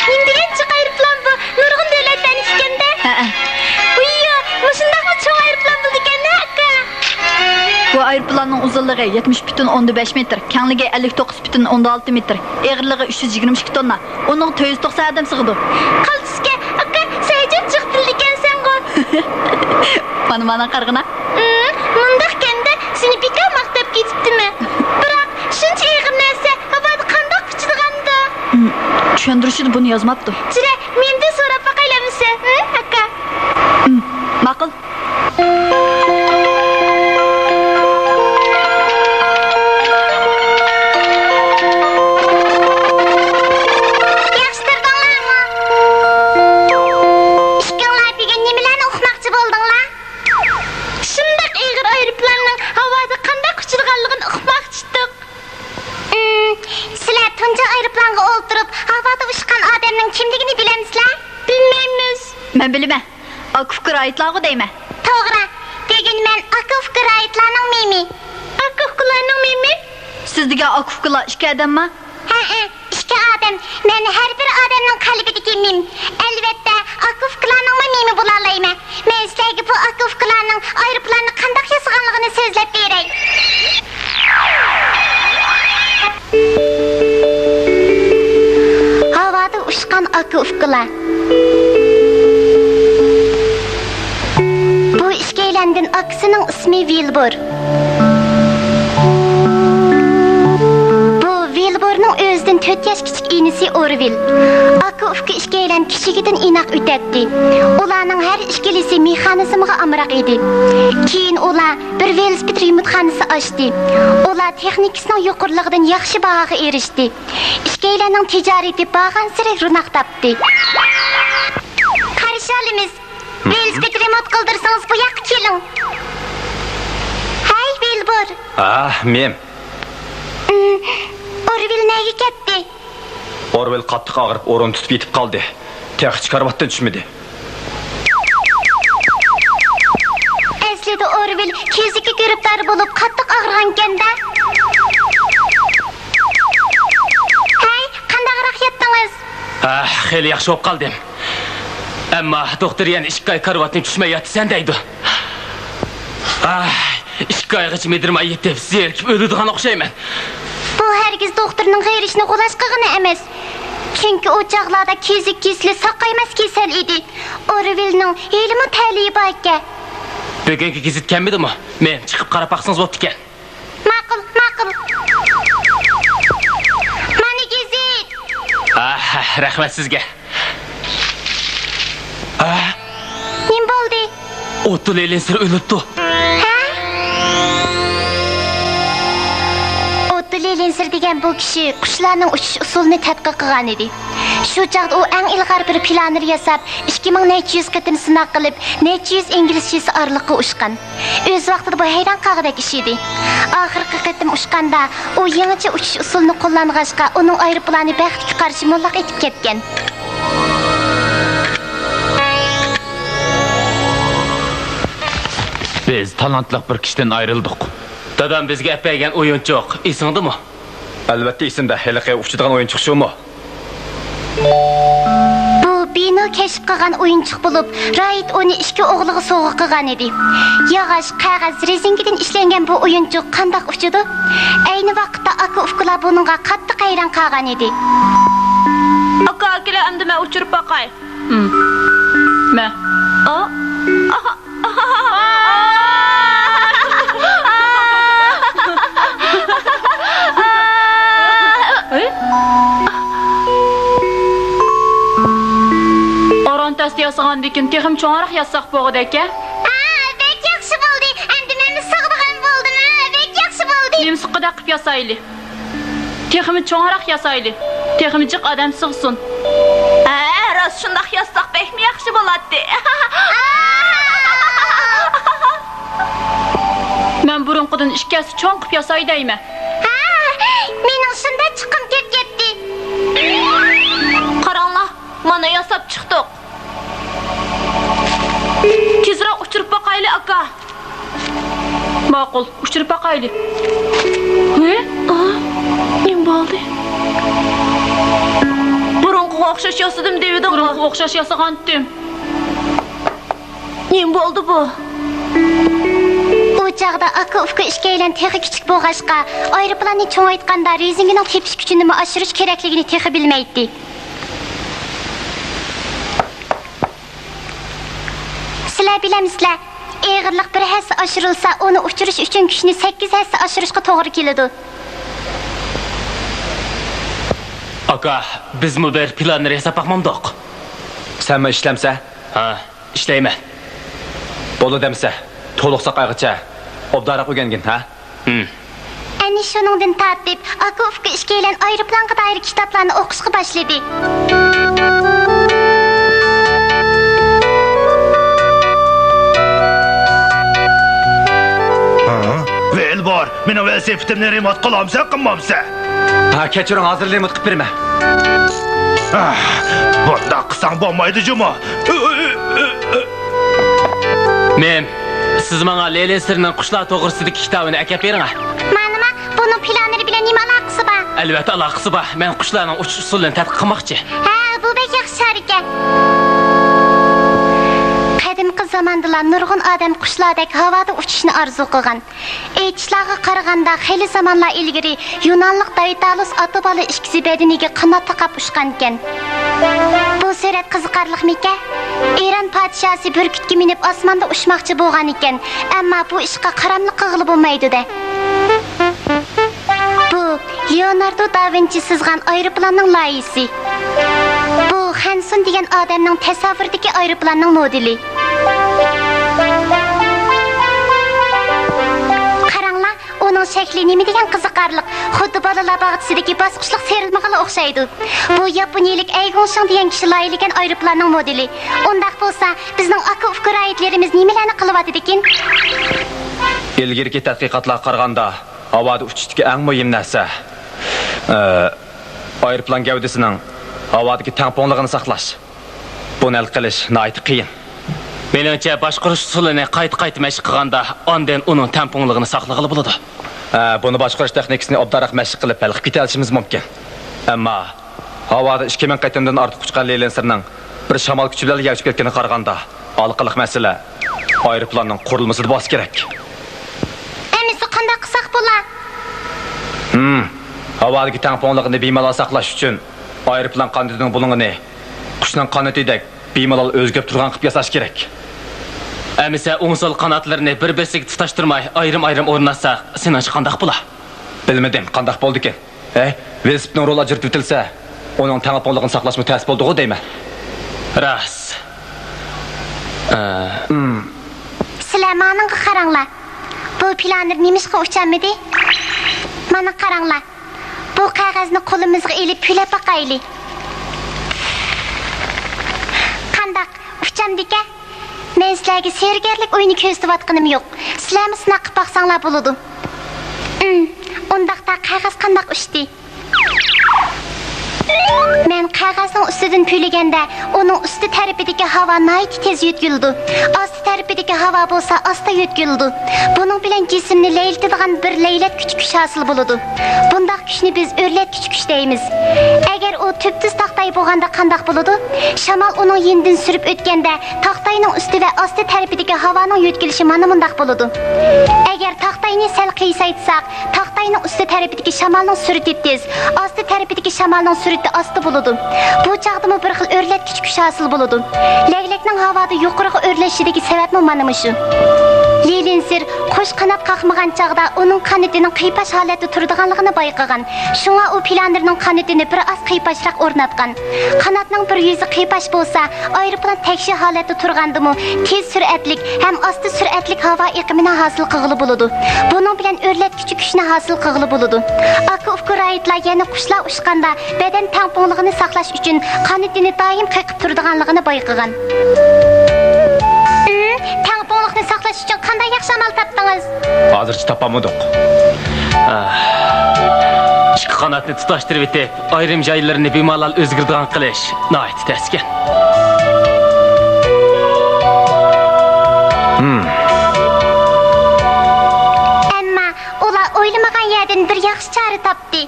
نېمە دېگەن جىق ئايروپىلان بۇ؟ نۇرغۇن دۆلەتلەرنىڭكى ئىكەندە. ھەئە. ۋىيو، مۇشۇنداقمۇ چوڭ ئايروپىلان بولىدىكەن ھە، ئاكا؟ بۇ ئايروپىلاننىڭ ئۇزۇنلۇقى يەتمىش پۈتۈن ئوندىن بەش مېتىر، كەڭلىكى ئەللىك توققۇز پۈتۈن ئوندىن ئالتە مېتىر، ئېغىرلىقى ئۈچ يۈز يىگىرمە ئىككى توننا. ئۇنىڭغا تۆت يۈز توقسان ئادەم سىغىدۇ. قالتىسكە، ئاكا، سەن ئەجەب جىق بىلىدىكەنسەنغۇ. مانا، مانا قارىغىنا. ئىم، مۇنداقكەندە، سېنى بىكار ماختاپ كېتىپتىمەن. بىراق، شۇنچە ئېغىر نەرسە ھاۋادا قانداق ئۇچىدىغاندۇ؟ ئىم، چۈشەندۈرۈشىدە بۇنى يازماپتۇ. جۈرە، مېنىڭدىن سوراپ باقايلى ئەمىسە، ھە، ئاكا؟ ئىم، ماقۇل. ياخشى تۇردۇڭلارمۇ؟ ئىككىڭلار بۈگۈن نېمىلەرنى ئۇقماقچى بولدۇڭلار؟ شۇنداق ئېغىر ئايروپىلاننىڭ ھاۋادا قانداق ئۇچىدىغانلىقىنى ئۇقماقچىدۇق. ئىم، سىلەر تۇنجى ئايروپىلانغا ئولتۇرۇپ، ھاۋادا ئۇچقان ئادەمنىڭ كىملىكىنى بىلەمسىلەر؟ بىلمەيمىز. مەن بىلىمەن. ئاكا ئۇكا رايىتلارغۇ دەيمەن. توغرا. بۈگۈن مەن ئاكا ئۇكا رايىتلارنىڭ مېمى. ئاكا ئۇكىلارنىڭ مېمى؟ سىز دېگەن ئاكا ئۇكىلار ئىككى ئادەمما؟ ھەئە، ئىككى ئادەم. مەن ھەر بىر ئادەمنىڭ قەلبىدىكى مېم. ئەلۋەتتە، ئاكا ئۇكىلارنىڭمۇ مېمى بولالايمەن. مەن سىلەرگە بۇ ئاكا ئۇكىلارنىڭ ئايروپىلاننى قانداق ياسىغانلىقىنى سۆزلەپ بېرەي. ھاۋادا ئۇچقان ئاكا ئۇكىلار. بۇ ئىككىيلەندىن ئاكىسىنىڭ ئىسمى ۋىلبۇر. بۇ ۋىلبۇرنىڭ ئۆزىدىن تۆت ياش كىچىك ئىنىسى ئورۋىل. ئاكا ئۇكا ئىككىيلەن كىچىكىدىن ئىناق ئۆتەتتى. ئۇلارنىڭ ھەر ئىككىلىسى مېخانىزمغا ئامراق ئىدى. كېيىن ئۇلار بىر ۋېلىسىپىت رېمونتخانىسى ئاچتى. ئۇلار تېخنىكىسىنىڭ يۇقىرىلىقىدىن ياخشى باھاغا ئېرىشتى. ئىككىيلەننىڭ تىجارىتى بارغانسېرى روناق تاپتى. قارشى ئالىمىز. ۋېلىسىپىت رېمونت قىلدۇرسىڭىز، بۇ ياققا كېلىڭ. ھەي، ۋىلبۇر. ئاھ، مېم. ئىم، ئورۋىل نەگە كەتتى؟ ئورۋىل قاتتىق ئاغرىپ، ئورۇن تۇتۇپ يېتىپ قالدى. تېخىچە كارىۋاتتىن چۈشمىدى. ئەسلىدە ئورۋىل كېسەلگە گىرىپتار بولۇپ، قاتتىق ئاغرىغانىكەن-دە. ھەي، قانداقراق ياتتىڭىز؟ ئاھ، خېلى ياخشى بولۇپ قالدىم. ئەمما دوختۇر يەنە ئىككى ئاي كارىۋاتتىن چۈشمەي ياتىسەن دەيدۇ. ئاھ، ئىككى ئايغىچە مىدىرماي يېتىپ، زېرىكىپ ئۆلىدىغان ئوخشايمەن. بۇ ھەرگىز دوختۇرنىڭ غېرىشنى غۇلاچ قىلغىنى ئەمەس. چۈنكى ئۇ چاغلاردا كېسەك كېسىلى ساقايماس كېسەل ئىدى. ئورۋىلنىڭ ھېلىمۇ تەلىيى باركەن. بۈگۈنكى گېزىت كەلمىدىمۇ؟ مېم، چىقىپ قاراپ باقسىڭىز بوپتىكەن. ماقۇل، ماقۇل. مانا گېزىت. ئاھ، رەھمەت سىزگە. ئاھ. نېمە بولدى؟ ئوتتو لېنىن سىر ئۆلۈپتۇ. ھە؟ ئوتتو لېنىن لېنسېر دېگەن بۇ كىشى قۇشلارنىڭ ئۇچۇش ئۇسۇلىنى تەتقىق قىلغان ئىدى. شۇ چاغدا ئۇ ئەڭ ئىلغار بىر پىلانېر ياساپ، ئىككى مىڭ نەچچە يۈز قېتىم سىناق قىلىپ، نەچچە يۈز ئىنگلىز چىسى ئارىلىققا ئۇچقان. ئۆز ۋاقتىدا بۇ ھەيران قالغۇدەك ئىش ئىدى. ئاخىرقى قېتىم ئۇچقاندا، ئۇ يېڭىچە ئۇچۇش ئۇسۇلىنى قوللانغاچقا، ئۇنىڭ ئايروپىلانى بەختكە قارشى موللاق ئېتىپ كەتكەن. بىز تالانتلىق بىر كىشىدىن ئايرىلدۇق. دادام بىزگە ئەپ بەرگەن ئويۇنچۇق ئېسىڭدىمۇ؟ ئەلۋەتتە ئېسىمدە، ھېلىقى ئۇچىدىغان ئويۇنچۇق شۇمۇ؟ بۇ بىنو كەشىپ قىلغان ئويۇنچۇق بولۇپ، رايت ئۇنى ئىككى ئوغلىغا سوۋغا قىلغان ئىدى. ياغاچ، قەغەز، رېزىنكىدىن ئىشلەنگەن بۇ ئويۇنچۇق قانداق ئۇچىدۇ؟ ئەينى ۋاقىتتا ئاكا-ئۇكىلار بۇنىڭغا قاتتىق ھەيران قالغان ئىدى. ئاكا، ئاكىلە، ئەمدى مەن ئۇچۇرۇپ باقاي. مە. ئا؟ ئاران تەستە ياسىغاندىكىن تېخىمۇ چوڭراق ياسىساق بولغۇدەك-ە؟ ھە، بەك ياخشى بولدى. ئەمدى مەنمۇ سىغىدىغان بولدۇم، ھە، بەك ياخشى بولدى. نېمە سىغقۇدەك قىلىپ ياسايلى؟ تېخىمۇ چوڭراق ياسايلى. تېخىمۇ جىق ئادەم سىغسۇن. ھە، راست شۇنداق ياسىساق بەكمۇ ياخشى بولاتتى. مەن بۇرۇنقىدىن ئىككى ھەسسە چوڭ قىلىپ ياساي دەيمەن. ھە، مېنىڭ شۇنداق چىققۇم كېلىپ كەتتى. قاراڭلار، مانا ياساپ چىقتۇق. تېزراق ئۇچۇرۇپ باقايلى، ئاكا. ماقۇل، ئۇچۇرۇپ باقايلى. ھە؟ ئا، نېمە بولدى؟ بۇرۇنقىغا ئوخشاش ياسىدىم دېۋىدىڭغۇ. بۇرۇنقىغا ئوخشاش ياسىغانتىم. نېمە بولدى بۇ؟ ئۇ چاغدا ئاكا-ئۇكا ئىككىيلەن تېخى كىچىك بولغاچقا، ئايروپىلاننى چوڭايتقاندا رېزىنكىنىڭ تېپىش كۈچىنىمۇ ئاشۇرۇش كېرەكلىكىنى تېخى بىلمەيتتى. سىلەر بىلەمسىلەر، ئېغىرلىق بىر ھەسسە ئاشۇرۇلسا، ئۇنى ئۇچۇرۇش ئۈچۈن كۈچنى سەككىز ھەسسە ئاشۇرۇشقا توغرا كېلىدۇ. ئاكا، بىزمۇ بىر پىلانېر ياساپ باقمامدۇق؟ سەنمۇ ئىشلەمسە؟ ھە، ئىشلەيمەن. بولدى دەمسە، تولۇق ساقايغىچە ئوبدانراق ئۆگەنگىن، ھە؟ ھىم. ئەنە شۇنىڭدىن تارتىپ، ئاكا-ئۇكا ئىككىيلەن ئايروپىلانغا دائىر كىتابلارنى ئوقۇشقا باشلىدى. ھە؟ ۋىلبور، مېنىڭ ۋېلىسىپىتىمنى رېمونت قىلامسەن، قىلمامسەن؟ ھە، كەچۈرۈڭ، ھازىر رېمونت قىلىپ بېرىمەن. ئاھ، بۇنداق قىلساڭ بولمايدۇ جۇمۇ. مېم، سىز ماڭا لېلىنسىرنىڭ قۇشلار توغرىسىدىكى كىتابىنى ئەكەپ بېرىڭە. مانىما، بۇنىڭ پىلانېر بىلەن نېمە ئالاقىسى بار؟ ئەلۋەتتە ئالاقىسى بار. مەن قۇشلارنىڭ ئۇچۇش ئۇسۇلىنى تەتقىق قىلماقچى. ھە، بۇ بەك ياخشى ئىشارە ئىكەن. قەدىمكى زاماندىلا نۇرغۇن ئادەم قۇشلاردەك ھاۋادا ئۇچۇشنى ئارزۇ قىلغان. ئېيتىشلارغا قارىغاندا، خېلى زامانلار ئىلگىرى يۇنانلىق دايتالۇس ئاتا-بالا ئىككىسى بەدىنىگە قانات تاقاپ ئۇچقانىكەن. بۇ سۈرەت قىزىقارلىقمىكەن؟ ئىران پادىشاھى بۈركۈتكە مىنىپ ئاسماندا ئۇچماقچى بولغانىكەن، ئەمما بۇ ئىشقا قاراملىق قىلغىلى بولمايدۇ-دە. بۇ لېئوناردو دا ۋىنچى سىزغان ئايروپىلاننىڭ لايىھىسى. بۇ خەنسۇن دېگەن ئادەمنىڭ تەسەۋۋۇرىدىكى ئايروپىلاننىڭ مودېلى. قاراڭلار، ئۇنىڭ شەكلى نېمە دېگەن قىزىقارلىق، خۇددى بالىلار باغچىسىدىكى باسقۇچلۇق سىيرىلمىغىلا ئوخشايدۇ. بۇ ياپونىيىلىك ئەي گۇڭشىڭ دېگەن كىشى لايىھىلىگەن ئايروپىلاننىڭ مودېلى. ئۇنداق بولسا، بىزنىڭ ئاكا-ئۇكا رايىتلىرىمىز نېمىلەرنى قىلىۋاتىدىكىن؟ ئىلگىرىكى تەتقىقاتلارغا قارىغاندا، ھاۋادا ئۇچۇشتىكى ئەڭ مۇھىم نەرسە، ئە، ئايروپىلان گەۋدىسىنىڭ ھاۋادىكى تەڭپۇڭلۇقىنى ساقلاش. بۇنى ھەل قىلىش ناھايىتى قىيىن. مېنىڭچە، باشقۇرۇش ئۇسۇلىنى قايتا-قايتا مەشىق قىلغاندا، ئاندىن ئۇنىڭ تەڭپۇڭلۇقىنى ساقلىغىلى بولىدۇ. ھە، بۇنى باشقۇرۇش تېخنىكىسىنى ئوبدانراق مەشىق قىلىپ ھەل قىلىپ كېتەلىشىمىز مۇمكىن. ئەمما ھاۋادا ئىككى مىڭ قېتىمدىن ئارتۇق ئۇچقان لېلىنسىرنىڭ بىر شامال كۈچى بىلەن يەۋچىپ كەتكىنىگە قارىغاندا، ھالقىلىق مەسىلە ئايروپىلاننىڭ قۇرۇلمىسىدا بولسا كېرەك. ئەمىسە قانداق قىلساق بولا؟ ھىم، ھاۋادىكى تەڭپۇڭلۇقىنى بىمالال ساقلاش ئۈچۈن ئايروپىلان قانىتىنىڭ بۇلۇڭىنى قۇشنىڭ قانىتىدەك بىمالال ئۆزگىرىپ تۇرغان قىلىپ ياساش كېرەك. ئەمىسە ئوڭ سول قاناتلىرىنى بىر بىرسىگە تۇتاشتۇرماي ئايرىم ئايرىم ئورۇنلاتساق، سېنىڭچە قانداق بولا؟ بىلمىدىم، قانداق بولىدىكىن. ھەي، ۋېلىسىپىتنىڭ رولى ئاجرىتىۋېتىلسە، ئۇنىڭ تەڭپۇڭلۇقىنى ساقلاشمۇ تەس بولىدىغۇ دەيمەن. راست. ئە. سىلەر مانىڭغا قاراڭلار. بۇ پىلانېر نېمىشقا ئۇچالمىدى؟ مانا قاراڭلار. بۇ قەغەزنى قولىمىزغا ئېلىپ پۈۋلەپ باقايلى. قانداق، ئۇچامدىكەن؟ مەن سىلەرگە سېھىرگەرلىك ئويۇنى كۆرسىتىۋاتقىنىم يوق. سىلەرمۇ سىناق قىلىپ باقساڭلار بولىدۇ. ئىم، ئۇنداقتا قەغەز قانداق ئۇچتى؟ مەن قەغەزنىڭ ئۈستىدىن پۈۋلىگەندە، ئۇنىڭ ئۈستى تەرىپىدىكى ھاۋا ناھايىتى تېز يۆتكىلىدۇ. ئاستى تەرىپىدىكى ھاۋا بولسا ئاستا يۆتكىلىدۇ. بۇنىڭ بىلەن جىسىمنى لەيلىتىدىغان بىر لەيلەتكۈچ كۈچ ھاسىل بولىدۇ. بۇنداق كۈچنى بىز ئۆرلەتكۈچ كۈچ دەيمىز. ئەگەر ئۇ تۈپتۈز تاختاي بولغاندا قانداق بولىدۇ؟ شامال ئۇنىڭ يېنىدىن سۈرۈپ ئۆتكەندە، تاختاينىڭ ئۈستى ۋە ئاستى تەرىپىدىكى ھاۋانىڭ يۆتكىلىشى مانا مۇنداق بولىدۇ. ئەگەر تاختاينى سەل قىيسايتساق، تاختاينىڭ ئۈستى تەرىپىدىكى شامالنىڭ سۈرئىتى تېز، ئاستى تەرىپىدىكى شامالنىڭ سۈرئىتى ئاستا بولىدۇ. بۇ چاغدىمۇ بىر خىل ئۆرلەتكۈچ كۈچ ھاسىل بولىدۇ. لەگلەكنىڭ ھاۋادا يۇقىرىغا ئۆرلىشىدىكى سەۋەبمۇ مانا مۇشۇ. لىلىنسىر قۇش قانات قاقمىغان چاغدا ئۇنىڭ قانىتىنىڭ قىيپاش ھالەتتە تۇرىدىغانلىقىنى بايقىغان. شۇڭا ئۇ پىلانېرنىڭ قانىتىنى بىر ئاز قىيپاشراق ئورناتقان. قاناتنىڭ بىر يۈزى قىيپاش بولسا، ئايروپىلان تەكشى ھالەتتە تۇرغاندىمۇ تېز سۈرئەتلىك ھەم ئاستا سۈرئەتلىك ھاۋا ئېقىمىنى ھاسىل قىلغىلى بولىدۇ. بۇنىڭ بىلەن ئۆرلەتكۈچى كۈچنى ھاسىل قىلغىلى بولىدۇ. ئاكا-ئۇكا راھىتلار يەنە قۇشلار ئۇچقاندا بەدەن تەڭپۇڭلۇقىنى ساقلاش ئۈچۈن قانىتىنى دائىم قېقىپ تۇرىدىغانلىقىنى بايقىغان. ئىم، تەڭپۇڭلۇقنى ساقلاش ئۈچۈن قانداق ياخشى ئامال تاپتىڭىز؟ ھازىرچە تاپالمىدۇق. ئاھ. ئىككى قاناتنى تۇتاشتۇرۇۋېتىپ، ئايرىم جايلىرىنى بىمالال ئۆزگىرىدىغان قىلىش ناھايىتى تەسكەن. ھىم. ئەمما ئۇلار ئويلىمىغان يەردىن بىر ياخشى چارە تاپتى.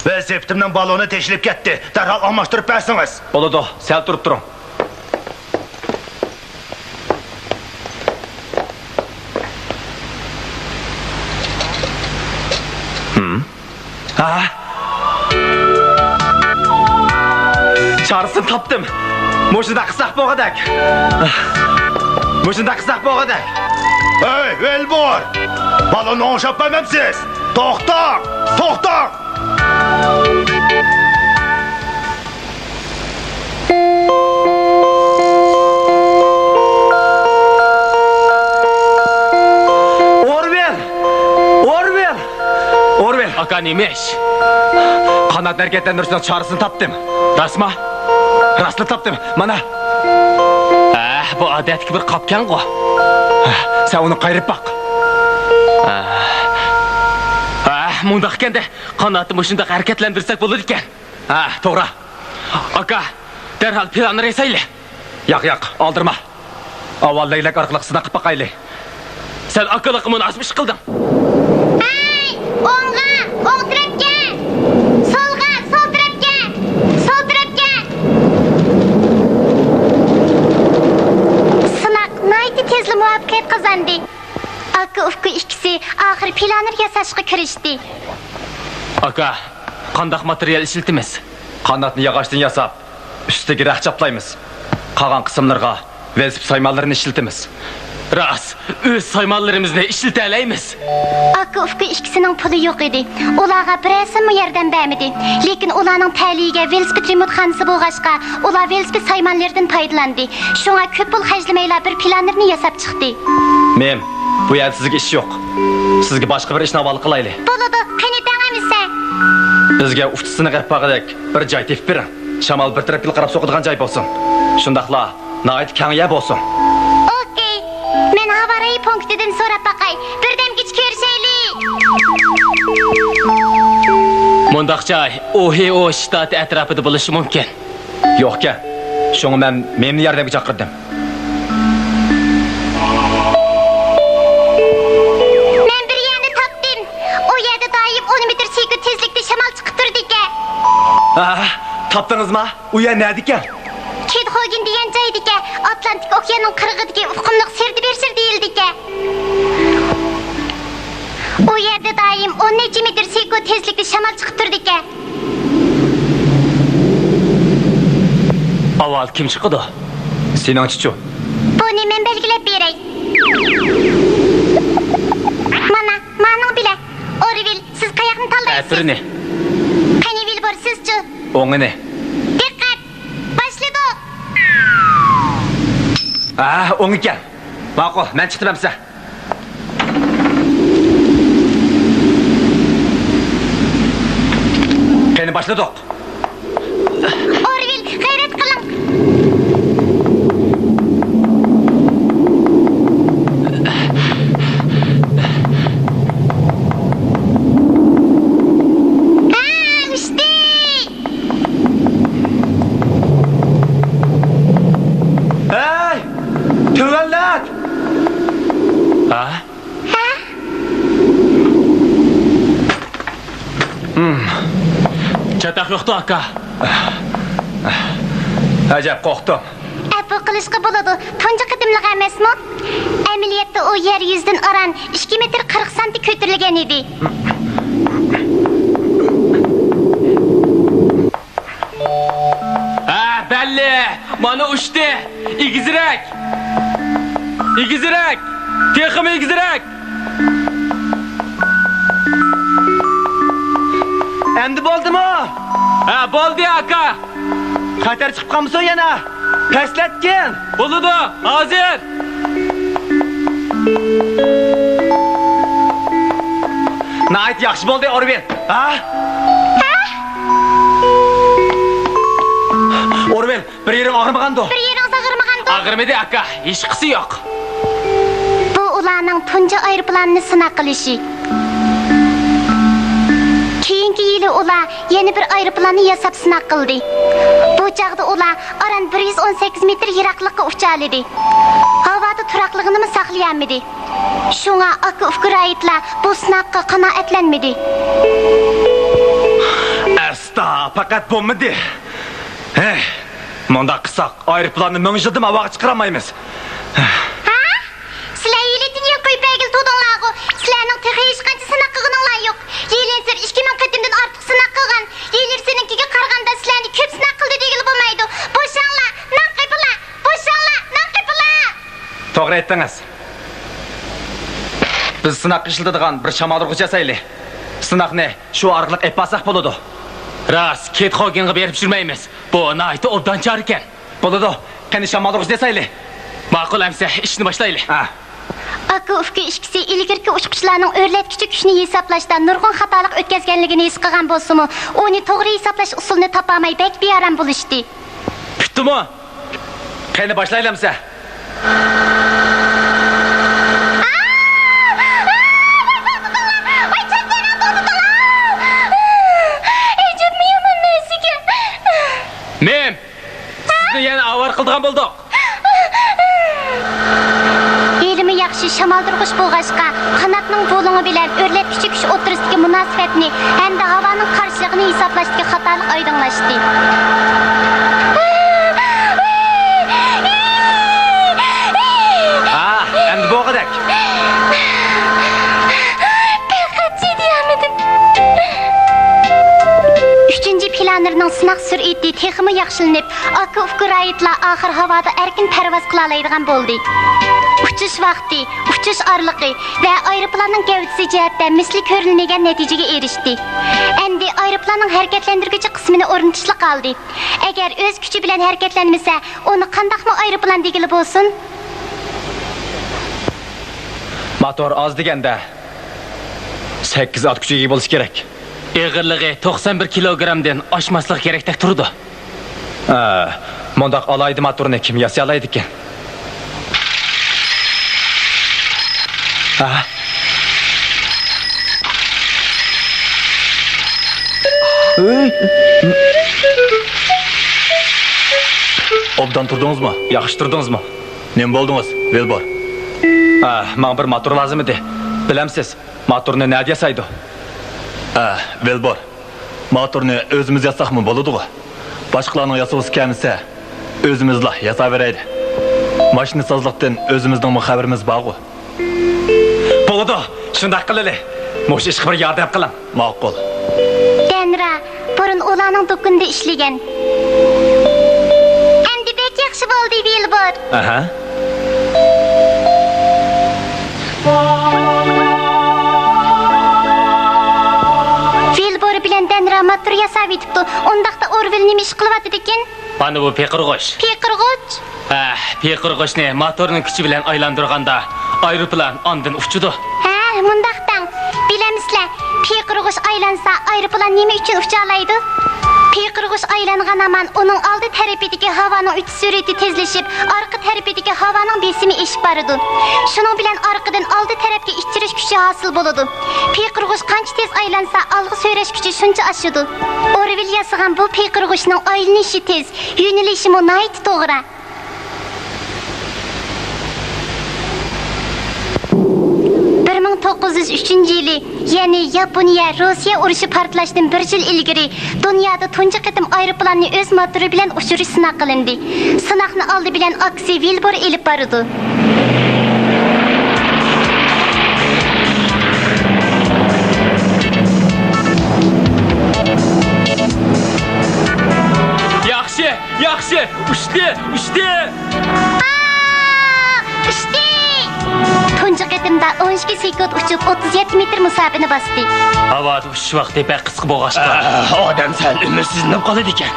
ۋەزىپىتىمنىڭ بالونى تېشىلىپ كەتتى. دەرھال ئالماشتۇرۇپ بەرسىڭىز. بولىدۇ، سەل تۇرۇپ تۇرۇڭ. ھىم؟ ھا؟ چارىسىنى تاپتىم. مۇشۇنداق قىلساق بولغۇدەك. مۇشۇنداق قىلساق بولغۇدەك. ھەي، ۋىلبۇر! بالوننى ئوڭشاپ بەرمەمسىز؟ توختاڭ! توختاڭ! ئورۋىل! ئورۋىل! ئورۋىل! ئاكا، نېمە ئىش؟ قانات ھەرىكەتلەندۈرۈشنىڭ چارىسىنى تاپتىم. راستما؟ راستلا تاپتىم. مانا. ئەھ، بۇ ئادەتتىكى بىر قاپكەنغۇ. سەن ئۇنى قايرىپ باق. ئەھ. ئەھ، مۇنداق ئىكەندە، قاناتنى مۇشۇنداق ھەرىكەتلەندۈرسەك بولىدىكەن. ھە، توغرا. ئاكا، دەرھال پىلاننى ياسايلى. ياق، ياق، ئالدىرىما. ئاۋۋال لەگلەك ئارقىلىق سىناق قىلىپ باقايلى. سەن ئاكىلىققا مۇناسىپ ئىش قىلدىڭ. ھەي، ئوڭغا، ئوڭ تەرەپكە! سولغا، سول تەرەپكە! سول تەرەپكە! سىناق ناھايىتى تېزلا مۇۋەپپەقىيەت قازاندى. ئاكا-ئۇكا ئىككىسى ئاخىر پىلانېر ياساشقا كىرىشتى. ئاكا، قانداق ماتېرىيال ئىشلىتىمىز؟ قاناتنى ياغاچتىن ياساپ، ئۈستىگە رەخت چاپلايمىز. قالغان قىسىملىرىغا ۋېلىسىپىت سايمانلىرىنى ئىشلىتىمىز. راست، ئۆز سايمانلىرىمىزنى ئىشلىتەلەيمىز. ئاكا-ئۇكا ئىككىسىنىڭ پۇلى يوق ئىدى. ئۇلارغا بىرەرسىمۇ ياردەم بەرمىدى. لېكىن ئۇلارنىڭ تەلىيىگە ۋېلىسىپىت رېمونتخانىسى بولغاچقا، ئۇلار ۋېلىسىپىت سايمانلىرىدىن پايدىلاندى. شۇڭا كۆپ پۇل خەجلىمەيلا بىر پىلانېرنى ياساپ چىقتى. مېم، بۇ يەردە سىزگە ئىش يوق. سىزگە باشقا بىر ئىشنى ھاۋالە قىلايلى. بولىدۇ، قېنى دەڭ ئەمىسە. بىزگە ئۇچىسىنى قىرىپ باققۇدەك بىر جاي تېپىپ بېرىڭ. شامال بىر تەرەپكىلا قاراپ سوقىدىغان جاي بولسۇن. شۇنداقلا ناھايىتى كەڭ يەر بولسۇن. ئوكەي. مەن ھاۋارايى پونكىتىدىن سوراپ باقاي. بىردەمگىچە كۆرۈشەيلى. مۇنداق جاي ئوھىئو شتاتى ئەتراپىدا بولۇشى مۇمكىن. يوقكەن. شۇڭا مەن مېمنى ياردەمگە چاقىردىم. مەن بىر يەرنى تاپتىم. ئۇ يەردە دائىم ئون مېتىر سېكۇنت تېزلىكتە شامال چىقىپ تۇرىدىكەن. ھە، تاپتىڭىزما؟ ئۇ يەر نەدىكەن؟ كېدخوگېن دېگەن جايدىكەن. ئاتلانتىك ئوكياننىڭ قىرغىقىدىكى ئۇقۇملۇق سىردىبېرسىر دېيىلىدىكەن. ئۇ يەردە دائىم ئون نەچچە مېتىر سېكۇنت تېزلىكتە شامال چىقىپ تۇرىدىكەن. ئاۋۋال كىم چىقىدۇ؟ سېنىڭچىچۇ؟ بۇنى مەن بەلگىلەپ بېرەي. مانا، مانىڭ بىلەن. ئورۋىل، سىز قاياقنى تاللايسىز؟ ئەتىرنى. قېنى، ۋىلبۇر، سىزچۇ؟ ئوڭىنى. دىققەت! باشلىدۇق! ھە، ئوڭ ئىكەن. ماقۇل، مەن چىقتىم ئەمسە. باشلىدۇق. ئورۋىل، غەيرەت قىلىڭ! ھە، ئۇچتى! ھەي! تۆۋەنلەت! ھە؟ ھە؟ ھىم. چاتاق يوقتۇ، ئاكا. ئەجەب قورقتۇم. ئەپۇ قىلىشقا بولىدۇ، تۇنجى قېتىملىق ئەمەسمۇ؟ ئەمەلىيەتتە ئۇ يەر يۈزىدىن ئاران ئىككى مېتىر قىرىق سانتى كۆتۈرۈلگەن ئىدى. ھە، بەللى! مانا ئۇچتى! ئېگىزرەك! ئېگىزرەك! تېخىمۇ ئېگىزرەك! ئەمدى بولدىمۇ؟ ھە، بولدى، ئاكا! خەتەر چىقىپ قالمىسۇن يەنە! پەسلەتكىن! بولىدۇ، ھازىر! ناھايىتى ياخشى بولدى، ئورۋىل! ھە؟ ھە؟ ئورۋىل، بىر يېرىڭ ئاغرىمىغاندۇ؟ بىر يېرىڭىز ئاغرىمىغاندۇ؟ ئاغرىمىدى، ئاكا، ھېچقىسى يوق. بۇ ئۇلارنىڭ تۇنجى ئايروپىلاننى سىناق قىلىشى. كېيىنكى يىلى ئۇلار يەنە بىر ئايروپىلاننى ياساپ سىناق قىلدى. بۇ چاغدا ئۇلار ئاران بىر يۈز ئون سەككىز مېتىر يىراقلىققا ئۇچالىدى. ھاۋادا تۇراقلىقىنىمۇ ساقلىيالمىدى. شۇڭا ئاكا-ئۇكا رايىتلار بۇ سىناققا قانائەتلەنمىدى. ئەستا، پەقەت بولمىدى. ھەي، مۇنداق قىلساق، ئايروپىلاننى مىڭ يىلدىن ھاۋاغا چىقىرالمايمىز. ھە؟ سىلەر ھېلىتىن يەنە قويۇپ بەرگىلى تۇردۇڭلارغۇ؟ سىلەرنىڭ تېخى ھېچقانچە سىناق قىلغىنىڭلار يوق. يېلىنسېر ئىككى مىڭ قېتىمدىن ئارتۇق سىناق قىلغان. يېلىنسېرنىڭكىگە قارىغاندا سىلەرنى كۆپ سىناق قىلدى دېگىلى بولمايدۇ. بوشاڭلار، نان قېپىلار! بوشاڭلار، نان قېپىلار! توغرا ئېيتتىڭىز. بىز سىناققا ئىشلىتىدىغان بىر شامالدۇرغۇچ ياسايلى. سىناقنى شۇ ئارقىلىق ئېلىپ بارساق بولىدۇ. راست، كېيت خوگېنغا بېرىپ يۈرمەيمىز. بۇ ناھايىتى ئوبدان چارە ئىكەن. بولىدۇ. قېنى، شامالدۇرغۇچنى ياسايلى. ماقۇل، ئەمسە ئىشنى باشلايلى. ھە. ئاكا-ئۇكا ئىككىسى ئىلگىرىكى ئۇچقۇچىلارنىڭ ئۆرلەتكۈچى كۈچنى ھېسابلاشتا نۇرغۇن خاتالىق ئۆتكەزگەنلىكىنى ھېس قىلغان بولسىمۇ، ئۇنى توغرا ھېسابلاش ئۇسۇلىنى تاپالماي بەك بىئارام بولۇشتى. پۈتتىمۇ؟ قېنى، باشلايلى ئەمسە. مېم! سىزنى يەنە ئاۋارە قىلىدىغان بولدۇق. ھېلىمۇ ياخشى شامالدۇرغۇچ بولغاچقا، قاناتنىڭ بۇلۇڭى بىلەن ئۆرلەتكۈچى كۈچ ئوتتۇرىسىدىكى مۇناسىۋەتنى ھەمدە ھاۋانىڭ قارشىلىقىنى ھېسابلاشتىكى خاتالىق ئايدىڭلاشتى. ھا، ئەمدى بولغۇدەك. پەقەت چىدىيالمىدىم. ئۈچىنچى پلانېرنىڭ سىناق سۈرئىتى تېخىمۇ ياخشىلىنىپ، ئاكا-ئۇكا رايىتلار ئاخىر ھاۋادا ئەركىن پەرۋاز قىلالايدىغان بولدى. ئۇچۇش ۋاقتى، ئۇچۇش ئارىلىقى ۋە ئايروپىلاننىڭ گەۋدىسى جەھەتتە مىسلى كۆرۈلمىگەن نەتىجىگە ئېرىشتى. ئەمدى ئايروپىلاننىڭ ھەرىكەتلەندۈرگۈچى قىسمىنى ئورنىتىشلا قالدى. ئەگەر ئۆز كۈچى بىلەن ھەرىكەتلەنمىسە، ئۇنى قانداقمۇ ئايروپىلان دېگىلى بولسۇن؟ موتور ئاز دېگەندە، سەككىز ئات كۈچىگە ئىگە بولۇشى كېرەك. ئېغىرلىقى توقسان بىر كىلوگرامدىن ئاشماسلىقى كېرەكتەك تۇرىدۇ. ھە، مۇنداق ئالاھىدە موتورنى كىم ياسىيالايدىكىن؟ ھە؟ ئوبدان تۇردىڭىزمۇ؟ ياخشى تۇردىڭىزمۇ؟ نېمە بولدىڭىز، ۋىلبور؟ ھە، ماڭا بىر موتور لازىم ئىدى. بىلەمسىز؟ موتورنى نەدە ياسايدۇ؟ ھە، ۋىلبور، موتورنى ئۆزىمىز ياساقمۇ بولىدىغۇ؟ باشقىلارنىڭ ياسىغۇسى كەلمىسە، ئۆزىمىزلا ياساۋېرەيلى. ماشىنىسازلىقتىن ئۆزىمىزنىڭمۇ خەۋىرىمىز بارغۇ؟ بولىدۇ، شۇنداق قىلىلى. مۇشۇ ئىشقا بىر ياردەم قىلىڭ. ماقۇل. دەنرا، بۇرۇن ئۇلارنىڭ دۇكىنىدا ئىشلىگەن. ئەمدى بەك ياخشى بولدى، ۋىلبور. ئەھە. ۋىلبور بىلەن دەنرا موتور ياساۋېتىپتۇ. ئۇنداقتا ئورۋىل نېمە ئىش قىلىۋاتىدىكىن؟ مانا بۇ پىقىرغۇچ. پىقىرغۇچ؟ ھە، پىقىرغۇچنى موتورنىڭ كۈچى بىلەن ئايلاندۇرغاندا، ئايروپىلان ئاندىن ئۇچىدۇ. ھە، مۇنداق دەڭ. بىلەمسىلەر، پىيقىرغۇچ ئايلانسا، ئايروپىلان نېمە ئۈچۈن ئۇچالايدۇ؟ پىيقىرغۇچ ئايلانغان ھامان ئۇنىڭ ئالدى تەرىپىدىكى ھاۋانىڭ ئۆتۈش سۈرئىتى تېزلىشىپ، ئارقا تەرىپىدىكى ھاۋانىڭ بېسىمى ئېشىپ بارىدۇ. شۇنىڭ بىلەن ئارقىدىن ئالدى تەرەپكە ئىتتىرىش كۈچى ھاسىل بولىدۇ. پىيقىرغۇچ قانچە تېز ئايلانسا، ئالغا سۆرەش كۈچى شۇنچە ئاشىدۇ. ئورۋېل ياسىغان بۇ پىيقىرغۇچنىڭ ئايلىنىشى تېز، يۆنىلىشىمۇ ناھايىتى توغرا. بىر مىڭ توققۇز يۈز ئۈچىنچى يىلى، يەنى ياپونىيە روسىيە ئۇرۇشى پارتلاشتىن بىر يىل ئىلگىرى، دۇنيادا تۇنجى قېتىم ئايروپىلاننى ئۆز موتورى بىلەن ئۇچۇرۇش سىناق قىلىندى. سىناقنى ئالدى بىلەن ئاكىسى ۋىلبۇر ئېلىپ بارىدۇ. ياخشى، ياخشى، ئۇچتى، ئۇچتى! ئا، ئۇچتى! تۇنجى قېتىمدا ئون ئىككى سېكۇنت ئۇچۇپ، ئوتتۇز يەتتە مېتىر مۇساپىنى باستى. ھاۋادا ئۇچۇش ۋاقتى بەك قىسقا بولغاچقا، ئادەم سەل ئۈمىدسىزلىنىپ قالىدىكەن.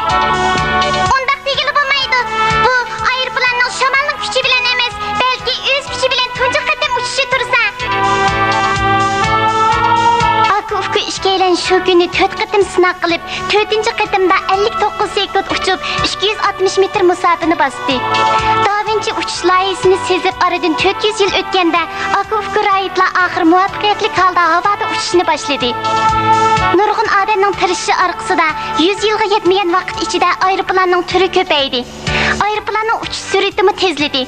ئۇنداق دېگىلى بولمايدۇ. بۇ ئايروپىلاننىڭ شامالنىڭ كۈچى بىلەن ئەمەس، بەلكى ئۆز كۈچى بىلەن تۇنجى قېتىم ئۇچۇشى تۇرسا. ئاكا-ئۇكا ئىككىيلەن شۇ كۈنى تۆت قېتىم سىناق قىلىپ، تۆتىنچى قېتىمدا ئەللىك توققۇز سېكۇنت ئۇچۇپ، ئىككى يۈز ئاتمىش مېتىر مۇساپىنى باستى. داۋىنچى ئۇچۇش لايىھىسىنى سېزىپ، ئارىدىن تۆت يۈز يىل ئۆتكەندە، ئاكا-ئۇكا رايىتلار ئاخىر مۇۋەپپەقىيەتلىك ھالدا ھاۋادا ئۇچۇشنى باشلىدى. نۇرغۇن ئادەمنىڭ تىرىشىشى ئارقىسىدا، يۈز يىلغا يەتمىگەن ۋاقىت ئىچىدە ئايروپىلاننىڭ تۈرى كۆپەيدى. ئايروپىلاننىڭ ئۇچۇش سۈرئىتىمۇ تېزلىدى.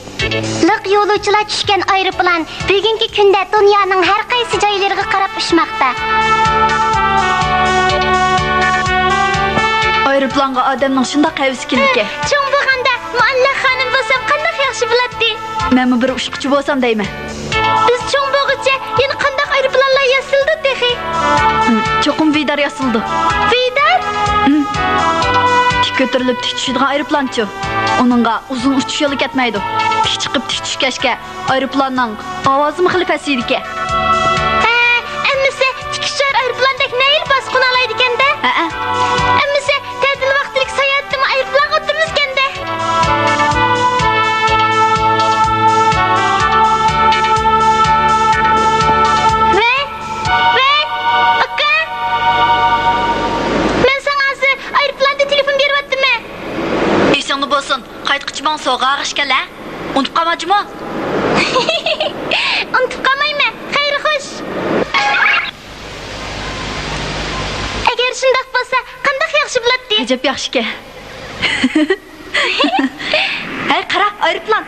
لىق يولۇچىلار چۈشكەن ئايروپىلان بۈگۈنكى كۈندە دۇنيانىڭ ھەر قايسى جايلىرىغا قاراپ ئۇچماقتا. ئايروپىلانغا ئادەمنىڭ شۇنداق ھەۋىسى كېلىدىكەن. چوڭ بولغاندا مۇئەللەق خانىم بولسام قانداق ياخشى بولاتتى. مەنمۇ بىر ئۇچقۇچى بولسام دەيمەن. بىز چوڭ بولغۇچە يەنە قانداق ئايروپىلانلار ياسىلىدۇ تېخى؟ ھىم، چوقۇم ۋىدار ياسىلىدۇ. ۋىدار؟ ھىم. تىك كۆتۈرۈلۈپ تىك چۈشىدىغان ئايروپىلانچۇ. ئۇنىڭغا ئۇزۇن ئۇچۇش يولى كەتمەيدۇ. تىك چىقىپ تىك چۈشكەچكە ئايروپىلاننىڭ ئاۋازىمۇ خېلى پەسىيىدىكەن. ھە، ئەمىسە تىك ئۇچار ئايروپىلاندەك نەيىلا باسقۇن ئالايدىكەن-دە. ھەئە. ئەمىسە تەتىل ۋاقتىدىكى ساياھەتتىمۇ ئايروپىلانغا ئولتۇرىمىزكەن-دە. ۋەي، ۋەي، ئاكا! مەن ساڭا ھازىر ئايروپىلاندا تېلېفون بېرىۋاتىمەن. ئېسىڭدە بولسۇن، قايتقۇچە ماڭا سوغا ئالغاچ كەل ھە. ئۇنتۇپ قالما جۇمۇ. ئۇنتۇپ قالمايمەن. خەير خوش. ئەگەر شۇنداق بولسا، قانداق ياخشى بولاتتى. ئەجەب ياخشىكەن. ھەي، قارا، ئايروپىلان.